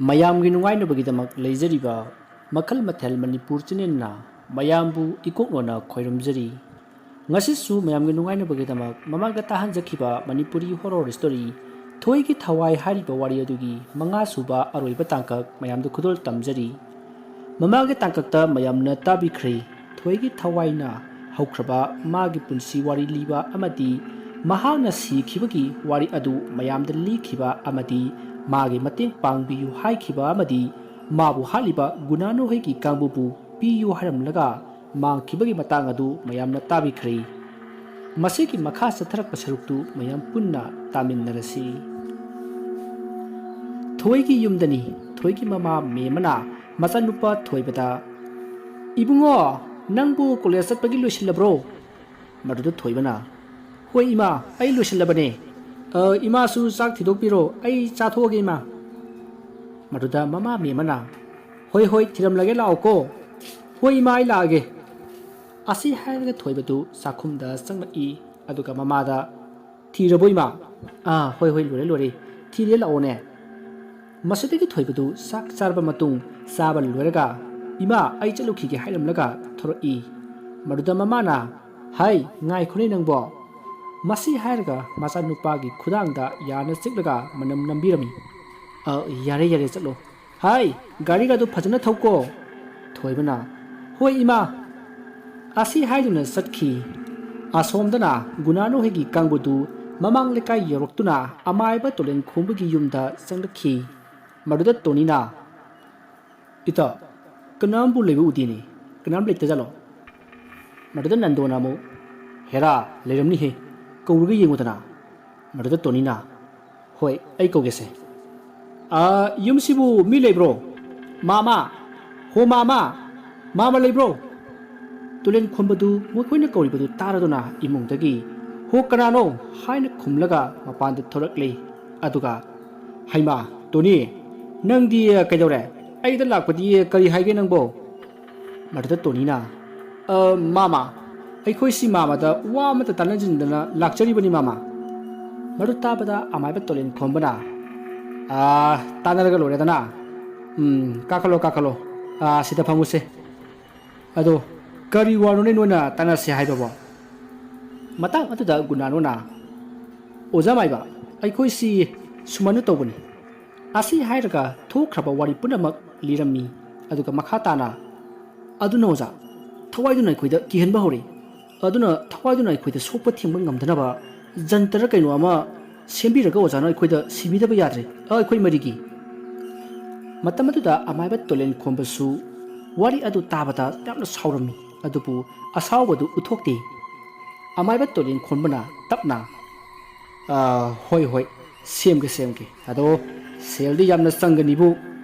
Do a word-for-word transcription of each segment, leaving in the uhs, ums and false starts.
ꯃꯌꯥꯝꯒꯤ ꯅꯨꯡꯉꯥꯏꯅꯕꯒꯤꯗꯃꯛ ꯂꯩꯖꯔꯤꯕ ꯃꯈꯜ ꯃꯊꯦꯜ ꯃꯅꯤꯄꯨꯔ ꯆꯦꯅꯦꯜꯅ ꯃꯌꯥꯝꯕꯨ ꯏꯀꯣꯛꯅꯣꯅ ꯈꯣꯏꯔꯨꯝꯖꯔꯤ꯫ ꯉꯁꯤꯁꯨ ꯃꯌꯥꯝꯒꯤ ꯅꯨꯡꯉꯥꯏꯅꯕꯒꯤꯗꯃꯛ ꯃꯃꯥꯡꯗ ꯇꯥꯍꯟꯖꯈꯤꯕ ꯃꯅꯤꯄꯨꯔꯤ ꯍꯣꯔꯣꯔ ꯁ꯭ꯇꯣꯔꯤ ꯊꯣꯏꯒꯤ ꯊꯋꯥꯏ ꯍꯥꯏꯔꯤꯕ ꯋꯥꯔꯤ ꯑꯗꯨꯒꯤ ꯃꯉꯥ ꯁꯨꯕ ꯑꯔꯣꯏꯕ ꯇꯥꯡꯀꯛ ꯃꯌꯥꯝꯗ ꯈꯨꯗꯣꯜ ꯇꯝꯖꯔꯤ꯫ ꯃꯃꯥꯡꯒꯤ ꯇꯥꯡꯀꯛꯇ ꯃꯌꯥꯝꯅ ꯇꯥꯕꯤꯈ꯭ꯔꯦ꯫ ꯊꯣꯏꯒꯤ ꯊꯋꯥꯏꯅ ꯍꯧꯈ꯭ꯔꯕ ꯃꯥꯒꯤ ꯄꯨꯟꯁꯤ ꯋꯥꯔꯤ ꯂꯤꯕ ꯑꯃꯗꯤ ꯃꯍꯥꯛꯅ ꯁꯤꯈꯤꯕꯒꯤ ꯋꯥꯔꯤ ꯑꯗꯨ ꯃꯌꯥꯝꯗ ꯂꯤꯈꯤꯕ ꯑꯃꯗꯤ ꯃꯥꯒꯤ ꯃꯇꯦꯡ ꯄꯥꯡꯕꯤꯌꯨ ꯍꯥꯏꯈꯤꯕ ꯑꯃꯗꯤ ꯃꯥꯕꯨ ꯍꯥꯠꯂꯤꯕ ꯒꯨꯅꯥꯅꯣ ꯍꯣꯏꯒꯤ ꯀꯥꯡꯕꯨꯕꯨ ꯄꯤꯌꯨ ꯍꯥꯏꯔꯝꯂꯒ ꯃꯥꯡꯈꯤꯕꯒꯤ ꯃꯇꯥꯡ ꯑꯗꯨ ꯃꯌꯥꯝꯅ ꯇꯥꯕꯤꯈ꯭ꯔꯦ꯫ ꯃꯁꯤꯒꯤ ꯃꯈꯥ ꯆꯠꯊꯔꯛꯄ ꯁꯔꯨꯛꯇꯨ ꯃꯌꯥꯝ ꯄꯨꯟꯅ ꯇꯥꯃꯤꯟꯅꯔꯁꯤ꯫ ꯊꯣꯏꯒꯤ ꯌꯨꯝꯗꯅꯤ꯫ ꯊꯣꯏꯒꯤ ꯃꯃꯥ ꯃꯦꯝꯃꯅ ꯃꯆꯥꯅꯨꯄꯥ ꯊꯣꯏꯕꯗ, "ꯏꯕꯨꯡꯉꯣ, ꯅꯪꯕꯨ ꯀꯣꯂꯦꯖ ꯆꯠꯄꯒꯤ ꯂꯣꯏꯁꯤꯜꯂꯕ꯭ꯔꯣ?" ꯃꯗꯨꯗ ꯊꯣꯏꯕꯅ, "ꯍꯣꯏ ꯏꯃꯥ, ꯑꯩ ꯂꯣꯏꯁꯤꯜꯂꯕꯅꯦ꯫ ꯑ, ꯏꯃꯥꯁꯨ ꯆꯥꯛ ꯊꯤꯗꯣꯛꯄꯤꯔꯣ, ꯑꯩ ꯆꯥꯊꯣꯛꯑꯒꯦ ꯏꯃꯥ꯫" ꯃꯗꯨꯗ ꯃꯃꯥ ꯃꯦꯝꯃꯅ, "ꯍꯣꯏ ꯍꯣꯏ, ꯊꯤꯔꯝꯂꯒꯦ, ꯂꯥꯛꯑꯣꯀꯣ꯫" "ꯍꯣꯏ ꯏꯃꯥ, ꯑꯩ ꯂꯥꯛꯑꯒꯦ꯫" ꯑꯁꯤ ꯍꯥꯏꯔꯒ ꯊꯣꯏꯕꯗꯨ ꯆꯥꯛꯈꯨꯝꯗ ꯆꯪꯂꯛꯏ꯫ ꯑꯗꯨꯒ ꯃꯃꯥꯗ, "ꯊꯤꯔꯕꯣ ꯏꯃꯥ?" "ꯑꯥ, ꯍꯣꯏ ꯍꯣꯏ, ꯂꯣꯏꯔꯦ ꯂꯣꯏꯔꯦ, ꯊꯤꯔꯦ, ꯂꯥꯛꯑꯣꯅꯦ꯫" ꯃꯁꯤꯗꯒꯤ ꯊꯣꯏꯕꯗꯨ ꯆꯥꯛ ꯆꯥꯔꯕ ꯃꯇꯨꯡ ꯆꯥꯕ ꯂꯣꯏꯔꯒ, "ꯏꯃꯥ, ꯑꯩ ꯆꯠꯂꯨꯈꯤꯒꯦ" ꯍꯥꯏꯔꯝꯂꯒ ꯊꯣꯔꯛꯏ꯫ ꯃꯗꯨꯗ ꯃꯃꯥꯅ, "ꯍꯥꯏ, ꯉꯥꯏꯈꯣꯅꯦ ꯅꯪꯕꯣ꯫" ꯃꯁꯤ ꯍꯥꯏꯔꯒ ꯃꯆꯥꯅꯨꯄꯥꯒꯤ ꯈꯨꯗꯥꯡꯗ ꯌꯥꯅ ꯆꯤꯛꯂꯒ ꯃꯅꯝ ꯅꯝꯕꯤꯔꯝꯃꯤ꯫ "ꯑ, ꯌꯥꯔꯦ ꯌꯥꯔꯦ, ꯆꯠꯂꯣ꯫ ꯍꯥꯏ, ꯒꯥꯔꯤꯒꯗꯨ ꯐꯖꯅ ꯊꯧꯀꯣ꯫" ꯊꯣꯏꯕꯅ, "ꯍꯣꯏ ꯏꯃꯥ꯫" ꯑꯁꯤ ꯍꯥꯏꯗꯨꯅ ꯆꯠꯈꯤ꯫ ꯑꯁꯣꯝꯗꯅ ꯒꯨꯅꯥꯅꯨ ꯍꯣꯏꯒꯤ ꯀꯥꯡꯕꯨꯗꯨ ꯃꯃꯥꯡ ꯂꯩꯀꯥꯏ ꯌꯧꯔꯛꯇꯨꯅ ꯑꯃꯥꯏꯕ ꯇꯣꯂꯦꯟ ꯈꯣꯝꯕꯒꯤ ꯌꯨꯝꯗ ꯆꯪꯂꯛꯈꯤ꯫ ꯃꯗꯨꯗ ꯇꯣꯅꯤꯅ, "ꯏꯇꯥ, ꯀꯅꯥꯝꯕꯨ ꯂꯩꯕ ꯎꯗꯦꯅꯦ, ꯀꯅꯥꯝ ꯂꯩꯇꯖꯥꯠꯂꯣ?" ꯃꯗꯨꯗ ꯅꯟꯗꯣꯅ ꯑꯃꯨꯛ, "ꯍꯦꯔꯥ, ꯂꯩꯔꯝꯅꯤꯍꯦ, ꯀꯧꯔꯒ ꯌꯦꯡꯉꯨꯗꯅ꯫" ꯃꯗꯨꯗ ꯇꯣꯅꯤꯅ, "ꯍꯣꯏ, ꯑꯩ ꯀꯧꯒꯦꯁꯦ꯫ ꯑꯥ, ꯌꯨꯝꯁꯤꯕꯨ ꯃꯤ ꯂꯩꯕ꯭ꯔꯣ? ꯃꯥꯃꯥ! ꯍꯣ ꯃꯥꯃꯥ! ꯃꯥꯃꯥ ꯂꯩꯕ꯭ꯔꯣ?" ꯇꯨꯂꯦꯟ ꯈꯣꯝꯕꯗꯨ ꯃꯈꯣꯏꯅ ꯀꯧꯔꯤꯕꯗꯨ ꯇꯥꯔꯗꯨꯅ ꯏꯃꯨꯡꯗꯒꯤ, "ꯍꯣ, ꯀꯅꯥꯅꯣ?" ꯍꯥꯏꯅ ꯈꯨꯝꯂꯒ ꯃꯄꯥꯟꯗ ꯊꯣꯔꯛꯂꯦ꯫ ꯑꯗꯨꯒ, "ꯍꯩꯃꯥ, ꯇꯣꯅꯤ, ꯅꯪꯗꯤ ꯀꯩꯗꯧꯔꯦ? ꯑꯩꯗ ꯂꯥꯛꯄꯗꯤ ꯀꯔꯤ ꯍꯥꯏꯒꯦ ꯅꯪꯕꯣ?" ꯃꯗꯨꯗ ꯇꯣꯅꯤꯅ, "ꯑ, ꯃꯥꯃꯥ, ꯑꯩꯈꯣꯏꯁꯤ ꯃꯥꯃꯥꯗ ꯋꯥ ꯑꯃꯠꯇ ꯇꯥꯟꯅꯖꯅꯤꯡꯗꯅ ꯂꯥꯛꯆꯔꯤꯕꯅꯤ, ꯃꯥꯃꯥ꯫" ꯃꯗꯨ ꯇꯥꯕꯗ ꯑꯃꯥꯏꯕ ꯇꯣꯂꯦꯟ ꯈꯣꯝꯕꯅ, ꯑꯥ, ꯇꯥꯟꯅꯔꯒ ꯂꯣꯏꯔꯦꯗꯅ꯫ ꯎꯝ, ꯀꯥꯈꯠꯂꯣ, ꯀꯥꯈꯠꯂꯣ꯫ ꯑꯥ, ꯁꯤꯗ ꯐꯝꯃꯨꯁꯦ꯫ ꯑꯗꯣ, ꯀꯔꯤ ꯋꯥꯅꯣꯅꯦ ꯅꯣꯏꯅ ꯇꯥꯟꯅꯁꯦ ꯍꯥꯏꯕꯕꯣ? ꯃꯇꯥꯡ ꯑꯗꯨꯗ ꯒꯨꯅꯥꯅꯣꯅ, "ꯑꯣꯖꯥ ꯃꯥꯏꯕ, ꯑꯩꯈꯣꯏꯁꯤ ꯁꯨꯃꯥꯏꯅ ꯇꯧꯕꯅꯤ" ꯑꯁꯤ ꯍꯥꯏꯔꯒ ꯊꯣꯛꯈ꯭ꯔꯕ ꯋꯥꯔꯤ ꯄꯨꯝꯅꯃꯛ ꯂꯤꯔꯝꯃꯤ꯫ ꯑꯗꯨꯒ ꯃꯈꯥ ꯇꯥꯅ, "ꯑꯗꯨꯅ ꯑꯣꯖꯥ, ꯊꯋꯥꯏꯗꯨꯅ ꯑꯩꯈꯣꯏꯗ ꯀꯤꯍꯟꯕ ꯍꯧꯔꯛꯏ꯫ ꯑꯗꯨꯅ ꯊꯋꯥꯏꯗꯨꯅ ꯑꯩꯈꯣꯏꯗ ꯁꯣꯛꯄ ꯊꯤꯡꯕ ꯉꯝꯗꯅꯕ ꯖꯟꯇꯔ ꯀꯩꯅꯣ ꯑꯃ ꯁꯦꯝꯕꯤꯔꯒ ꯑꯣꯖꯥꯅ ꯑꯩꯈꯣꯏꯗ ꯁꯤꯕꯤꯗꯕ ꯌꯥꯗ꯭ꯔꯦ, ꯑꯩꯈꯣꯏ ꯃꯔꯤꯒꯤ"꯫ ꯃꯇꯝ ꯑꯗꯨꯗ ꯑꯃꯥꯏꯕ ꯇꯣꯂꯦꯟ ꯈꯣꯝꯕꯁꯨ ꯋꯥꯔꯤ ꯑꯗꯨ ꯇꯥꯕꯗ ꯌꯥꯝꯅ ꯁꯥꯎꯔꯝꯃꯤ, ꯑꯗꯨꯕꯨ ꯑꯁꯥꯎꯕꯗꯨ ꯎꯠꯊꯣꯛꯇꯦ꯫ ꯑꯃꯥꯏꯕ ꯇꯣꯂꯦꯟ ꯈꯣꯝꯕꯅ ꯇꯞꯅ, "ꯑꯥ, ꯍꯣꯏ, ꯍꯣꯏ, ꯁꯦꯝꯒꯦ, ꯁꯦꯝꯒꯦ꯫ ꯑꯗꯣ ꯁꯦꯜꯗꯤ ꯌꯥꯝꯅ ꯆꯪꯒꯅꯤꯕꯨ"꯫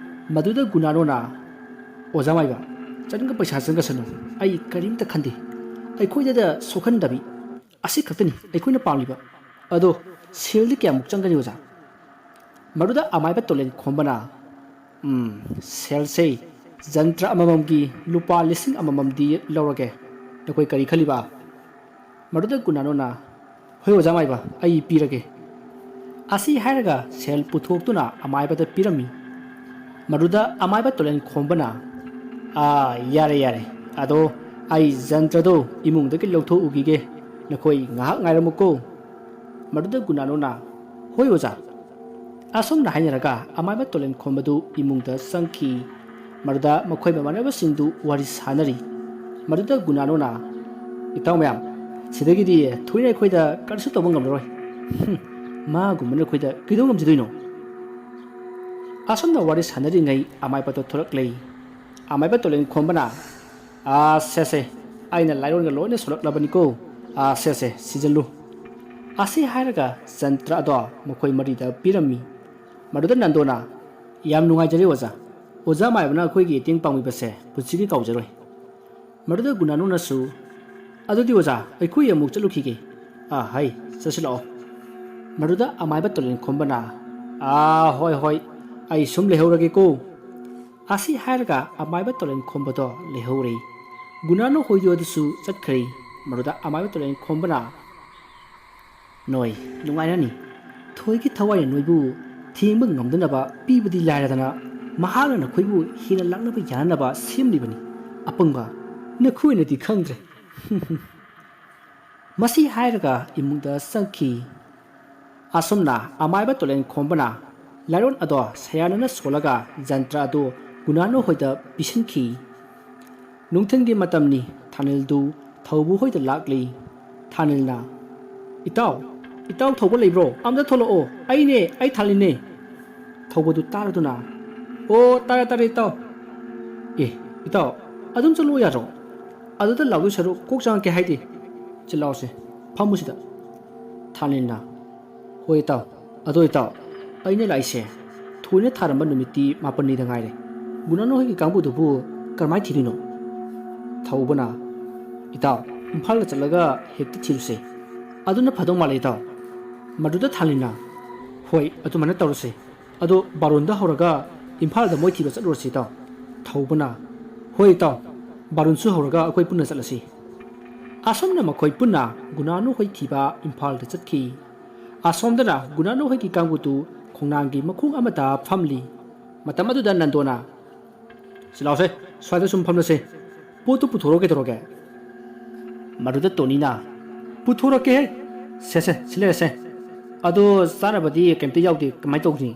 ꯃꯗꯨꯗ ꯒꯨꯅꯥꯅꯣꯅ, "ꯑꯣꯖꯥ ꯃꯥꯏꯕ, ꯆꯪꯒ ꯄꯩꯁꯥ ꯆꯪꯒꯁꯅꯨ, ꯑꯩ ꯀꯔꯤꯝꯇ ꯈꯟꯗꯦ꯫ ꯑꯩꯈꯣꯏꯗꯗ ꯁꯣꯛꯍꯟꯗꯕꯤ ꯑꯁꯤ ꯈꯛꯇꯅꯤ ꯑꯩꯈꯣꯏꯅ ꯄꯥꯝꯂꯤꯕ꯫ ꯑꯗꯣ ꯁꯦꯜꯗꯤ ꯀꯌꯥꯃꯨꯛ ꯆꯪꯒꯅꯤ ꯑꯣꯖꯥ?" ꯃꯗꯨꯗ ꯑꯃꯥꯏꯕ ꯇꯣꯂꯦꯟ ꯈꯣꯝꯕꯅ, "ꯎꯝ, ꯁꯦꯜꯁꯦ ꯖꯟꯇ꯭ꯔ ꯑꯃꯃꯝꯒꯤ ꯂꯨꯄꯥ ꯂꯤꯁꯤꯡ ꯑꯃꯃꯝꯗꯤ ꯂꯧꯔꯒꯦ꯫ ꯅꯈꯣꯏ ꯀꯔꯤ ꯈꯜꯂꯤꯕ?" ꯃꯗꯨꯗ ꯒꯨꯅꯥꯅꯣꯅ, "ꯍꯣꯏ ꯑꯣꯖꯥ ꯃꯥꯏꯕ, ꯑꯩ ꯄꯤꯔꯒꯦ" ꯑꯁꯤ ꯍꯥꯏꯔꯒ ꯁꯦꯜ ꯄꯨꯊꯣꯛꯇꯨꯅ ꯑꯃꯥꯏꯕꯗ ꯄꯤꯔꯝꯃꯤ꯫ ꯃꯗꯨꯗ ꯑꯃꯥꯏꯕ ꯇꯣꯂꯦꯟ ꯈꯣꯝꯕꯅ, "ꯑꯥ, ꯌꯥꯔꯦ, ꯌꯥꯔꯦ꯫ ꯑꯗꯣ ꯑꯩ ꯖꯟꯇ꯭ꯔꯗꯣ ꯏꯃꯨꯡꯗꯒꯤ ꯂꯧꯊꯣꯛꯎꯈꯤꯒꯦ꯫ ꯅꯈꯣꯏ ꯉꯥꯏꯍꯥꯛ ꯉꯥꯏꯔꯝꯃꯨꯀꯣ"꯫ ꯃꯗꯨꯗ ꯒꯨꯅꯥꯅꯣꯅ, "ꯍꯣꯏ ꯑꯣꯖꯥ"꯫ ꯑꯁꯨꯝꯅ ꯍꯥꯏꯅꯔꯒ ꯑꯃꯥꯏꯕ ꯇꯣꯂꯦꯟ ꯈꯣꯝꯕꯗꯨ ꯏꯃꯨꯡꯗ ꯆꯪꯈꯤ꯫ ꯃꯗꯨꯗ ꯃꯈꯣꯏ ꯃꯃꯥꯟꯅꯕꯁꯤꯡꯗꯨ ꯋꯥꯔꯤ ꯁꯥꯅꯔꯤ꯫ ꯃꯗꯨꯗ ꯒꯨꯅꯥꯅꯣꯅ, "ꯏꯇꯥꯎ ꯃꯌꯥꯝ, ꯁꯤꯗꯒꯤꯗꯤ ꯊꯣꯏꯅ ꯑꯩꯈꯣꯏꯗ ꯀꯔꯤꯁꯨ ꯇꯧꯕ ꯉꯝꯂꯔꯣꯏ꯫ ꯍꯨꯝ, ꯃꯥꯒꯨꯝꯕꯅ ꯑꯩꯈꯣꯏꯗ ꯀꯩꯗꯧ ꯉꯝꯖꯗꯣꯏꯅꯣ?" ꯑꯁꯨꯝꯅ ꯋꯥꯔꯤ ꯁꯥꯅꯔꯤꯉꯩ ꯑꯃꯥꯏꯕꯗꯣ ꯊꯣꯔꯛꯂꯦ꯫ ꯑꯃꯥꯏꯕ ꯇꯣꯂꯦꯟ ꯈꯣꯝꯕꯅ, "ꯑꯥ, ꯁꯦ, ꯁꯦ, ꯑꯩꯅ ꯂꯥꯏꯑꯣꯟꯒ ꯂꯣꯏꯅ ꯁꯣꯜꯂꯛꯂꯕꯅꯤꯀꯣ꯫ ꯑꯥ, ꯁꯦ, ꯁꯦ, ꯁꯤꯖꯤꯜꯂꯨ"꯫ ꯑꯁꯤ ꯍꯥꯏꯔꯒ ꯖꯟꯇ꯭ꯔ ꯑꯗꯣ ꯃꯈꯣꯏ ꯃꯔꯤꯗ ꯄꯤꯔꯝꯃꯤ꯫ ꯃꯗꯨꯗ ꯅꯟꯗꯣꯅ, "ꯌꯥꯝ ꯅꯨꯡꯉꯥꯏꯖꯔꯦ ꯑꯣꯖꯥ꯫ ꯑꯣꯖꯥ ꯃꯥꯏꯕꯅ ꯑꯩꯈꯣꯏꯒꯤ ꯃꯇꯦꯡ ꯄꯥꯡꯕꯤꯕꯁꯦ ꯄꯨꯟꯁꯤꯒꯤ ꯀꯥꯎꯖꯔꯣꯏ"꯫ ꯃꯗꯨꯗ ꯒꯨꯅꯥꯅꯨꯅꯁꯨ, "ꯑꯗꯨꯗꯤ ꯑꯣꯖꯥ, ꯑꯩꯈꯣꯏ ꯑꯃꯨꯛ ꯆꯠꯂꯨꯈꯤꯒꯦ"꯫ "ꯑꯥ, ꯍꯩ, ꯆꯠꯁꯤꯜꯂꯛꯑꯣ"꯫ ꯃꯗꯨꯗ ꯑꯃꯥꯏꯕ ꯇꯣꯂꯦꯟ ꯈꯣꯝꯕꯅ, "ꯑꯥ, ꯍꯣꯏ, ꯍꯣꯏ, ꯑꯩ ꯁꯨꯝ ꯂꯩꯍꯧꯔꯒꯦꯀꯣ"꯫ ꯑꯁꯤ ꯍꯥꯏꯔꯒ ꯑꯃꯥꯏꯕ ꯇꯣꯂꯦꯟ ꯈꯣꯝꯕꯗꯣ ꯂꯩꯍꯧꯔꯦ꯫ ꯒꯨꯅꯥꯅꯨ ꯍꯣꯏꯗꯣ ꯑꯗꯨꯁꯨ ꯆꯠꯈ꯭ꯔꯦ꯫ ꯃꯗꯨꯗ ꯑꯃꯥꯏꯕ ꯇꯣꯂꯦꯟ ꯈꯣꯝꯕꯅ, "ꯅꯣꯏ ꯅꯨꯡꯉꯥꯏꯔꯅꯤ꯫ ꯊꯣꯏꯒꯤ ꯊꯋꯥꯏꯅ ꯅꯣꯏꯕꯨ ꯊꯦꯡꯕ ꯉꯝꯗꯅꯕ ꯄꯤꯕꯗꯤ ꯂꯥꯏꯔꯗꯅ, ꯃꯍꯥꯛꯅ ꯅꯈꯣꯏꯕꯨ ꯍꯦꯟꯅ ꯂꯥꯛꯅꯕ ꯌꯥꯅꯅꯕ ꯁꯦꯝꯂꯤꯕꯅꯤ꯫ ꯑꯄꯪꯕ, ꯅꯈꯣꯏꯅꯗꯤ ꯈꯪꯗ꯭ꯔꯦ꯫ ꯃꯁꯤ ꯍꯥꯏꯔꯒ ꯏꯃꯨꯡꯗ ꯆꯪꯈꯤ꯫ ꯑꯁꯨꯝꯅ ꯑꯃꯥꯏꯕ ꯇꯣꯂꯦꯟ ꯈꯣꯝꯕꯅ ꯂꯥꯏꯔꯣꯟ ꯑꯗꯣ ꯁꯌꯥꯅꯅ ꯁꯣꯜꯂꯒ ꯖꯟꯇ꯭ꯔ ꯑꯗꯨ ꯒꯨꯅꯥꯅꯨ ꯍꯣꯏꯗ ꯄꯤꯁꯤꯟꯈꯤ꯫ ꯅꯨꯡꯊꯤꯜꯒꯤ ꯃꯇꯝꯅꯤ꯫ ꯊꯥꯅꯤꯜꯗꯨ ꯊꯧꯕꯨ ꯍꯣꯏꯗ ꯂꯥꯛꯂꯤ꯫ ꯊꯥꯅꯤꯜꯅ, "ꯏꯇꯥꯎ, ꯏꯇꯥꯎ ꯊꯧꯕ ꯂꯩꯕ꯭ꯔꯣ? ꯑꯝꯇ ꯊꯣꯛꯂꯛꯑꯣ꯫ ꯑꯩꯅꯦ, ꯑꯩ ꯊꯥꯅꯤꯜꯅꯦ꯫" ꯊꯧꯕꯗꯨ ꯇꯥꯔꯗꯨꯅ, "ꯑꯣ, ꯇꯥꯔꯦ, ꯇꯥꯔꯦ, ꯏꯇꯥꯎ꯫" "ꯑꯦ, ꯏꯇꯥꯎ, ꯑꯗꯨꯝ ꯆꯠꯂꯨ ꯌꯥꯗ꯭ꯔꯣ? ꯑꯗꯨꯗ ꯂꯥꯛꯇꯣꯏ ꯁꯔꯨꯛ ꯀꯣꯛ ꯆꯪꯉꯛꯀꯦ ꯍꯥꯏꯗꯦ꯫ ꯁꯤ ꯂꯥꯎꯁꯦ, ꯐꯝꯃꯨ ꯁꯤꯗ꯫" ꯊꯥꯅꯤꯜꯅ, "ꯍꯣꯏ ꯏꯇꯥꯎ꯫ ꯑꯗꯣ ꯏꯇꯥꯎ, ꯑꯩꯅ ꯂꯥꯛꯏꯁꯦ ꯊꯣꯏꯅ ꯊꯥꯔꯝꯕ ꯅꯨꯃꯤꯠꯇꯤ ꯃꯥꯄꯟꯅꯤꯗ ꯉꯥꯏꯔꯦ꯫ ꯒꯨꯅꯥꯅꯨ ꯍꯣꯏꯒꯤ ꯀꯥꯡꯕꯨꯗꯨꯕꯨ ꯀꯔꯝꯍꯥꯏꯅ ꯊꯤꯗꯣꯏꯅꯣ?" ꯊꯧꯕꯅ, "ꯏꯇꯥꯎ, ꯏꯝꯐꯥꯜꯗ ꯆꯠꯂꯒ ꯍꯦꯛꯇ ꯊꯤꯔꯨꯁꯦ꯫ ꯑꯗꯨꯅ ꯐꯗꯧ ꯃꯥꯜꯂꯦ ꯏꯇꯥꯎ꯫" ꯃꯗꯨꯗ ꯊꯥꯅꯤꯜꯅ, "ꯍꯣꯏ, ꯑꯗꯨꯃꯥꯏꯅ ꯇꯧꯔꯁꯦ꯫ ꯑꯗꯣ ꯕꯥꯔꯣꯟꯗ ꯍꯧꯔꯒ ꯏꯝꯐꯥꯜꯗ ꯃꯣꯏ ꯊꯤꯕ ꯆꯠꯂꯨꯔꯁꯤ ꯏꯇꯥꯎ꯫" ꯊꯧꯕꯅ, "ꯍꯣꯏ ꯏꯇꯥꯎ, ꯕꯥꯔꯣꯟꯁꯨ ꯍꯧꯔꯒ ꯑꯩꯈꯣꯏ ꯄꯨꯟꯅ ꯆꯠꯂꯁꯤ꯫" ꯑꯁꯨꯝꯅ ꯃꯈꯣꯏ ꯄꯨꯟꯅ ꯒꯨꯅꯥꯅꯨ ꯍꯣꯏ ꯊꯤꯕ ꯏꯝꯐꯥꯜꯗ ꯆꯠꯈꯤ꯫ ꯑꯁꯣꯝꯗꯅ ꯒꯨꯅꯥꯅꯨ ꯍꯣꯏꯒꯤ ꯀꯥꯡꯕꯨꯗꯨ ꯈꯣꯡꯅꯥꯡꯒꯤ ꯃꯈꯣꯡ ꯑꯃꯗ ꯐꯝꯂꯤ꯫ ꯃꯇꯝ ꯑꯗꯨꯗ ꯅꯟꯗꯣꯅ, "ꯁꯤ ꯂꯥꯎꯁꯦ, ꯁ꯭ꯋꯥꯏꯗ ꯁꯨꯝ ꯐꯝꯂꯁꯦ꯫ ꯄꯣꯠꯇꯨ ꯄꯨꯊꯣꯔꯛꯑꯣ ꯀꯩꯗꯧꯔꯒꯦ?" ꯃꯗꯨꯗ ꯇꯣꯅꯤꯅ, "ꯄꯨꯊꯣꯔꯛꯀꯦꯍꯦ꯫ ꯁꯦ, ꯁꯦ, ꯁꯤ ꯂꯩꯔꯁꯦ꯫ ꯑꯗꯣ ꯆꯥꯅꯕꯗꯤ ꯀꯩꯝꯇ ꯌꯥꯎꯗꯦ, ꯀꯃꯥꯏꯅ ꯇꯧꯒꯅꯤ?"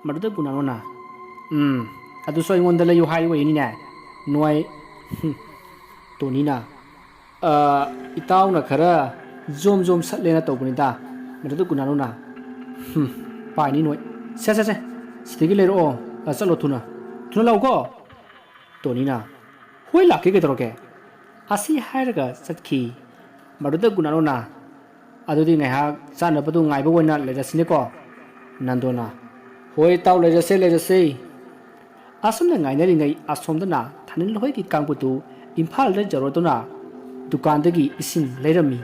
ꯃꯗꯨꯗ ꯒꯨꯅꯥꯅꯣꯅ, "ꯎꯝ, ꯑꯗꯨꯁꯨ ꯑꯩꯉꯣꯟꯗ ꯂꯩꯌꯨ ꯍꯥꯏ ꯑꯣꯏꯔꯤꯅꯤꯅꯦ, ꯅꯣꯏ꯫" ꯍꯨꯝ꯫ ꯇꯣꯅꯤꯅ, "ꯑ, ꯏꯇꯥꯎꯅ ꯈꯔ ꯖꯣꯝ ꯖꯣꯝ ꯁꯠꯂꯦꯅ ꯇꯧꯕꯅꯤꯗ꯫" ꯃꯗꯨꯗ ꯒꯨꯅꯥꯅꯣꯅ, "ꯍꯨꯝ, ꯄꯥꯏꯅꯤ ꯅꯣꯏ꯫ ꯁꯦ, ꯁꯦ, ꯁꯦ, ꯁꯤꯗꯒꯤ ꯂꯩꯔꯛꯑꯣ꯫ ꯑ, ꯆꯠꯂꯣ ꯊꯨꯅ꯫ ꯊꯨꯅ ꯂꯥꯛꯎꯀꯣ꯫" ꯇꯣꯅꯤꯅ, "ꯍꯣꯏ, ꯂꯥꯛꯀꯦ, ꯀꯩꯗꯧꯔꯒꯦ?" ꯑꯁꯤ ꯍꯥꯏꯔꯒ ꯆꯠꯈꯤ꯫ ꯃꯗꯨꯗ ꯒꯨꯅꯥꯅꯣꯅ, "ꯑꯗꯨꯗꯤ ꯉꯥꯏꯍꯥꯛ ꯆꯥꯅꯕꯗꯨ ꯉꯥꯏꯕ ꯑꯣꯏꯅ ꯂꯩꯔꯁꯤꯅꯦꯀꯣ꯫" ꯅꯟꯗꯣꯅ, "ꯍꯣꯏ ꯏꯇꯥꯎ, ꯂꯩꯔꯁꯦ, ꯂꯩꯔꯁꯦ꯫" ꯑꯁꯨꯝꯅ ꯉꯥꯏꯅꯔꯤꯉꯩ ꯑꯁꯣꯝꯗꯅ ꯊꯥꯅꯤꯜ ꯍꯣꯏꯒꯤ ꯀꯥꯡꯕꯨꯗꯨ ꯏꯝꯐꯥꯜꯗ ꯌꯧꯔꯗꯨꯅ ꯗꯨꯀꯥꯟꯗꯒꯤ ꯏꯁꯤꯡ ꯂꯩꯔꯝꯃꯤ꯫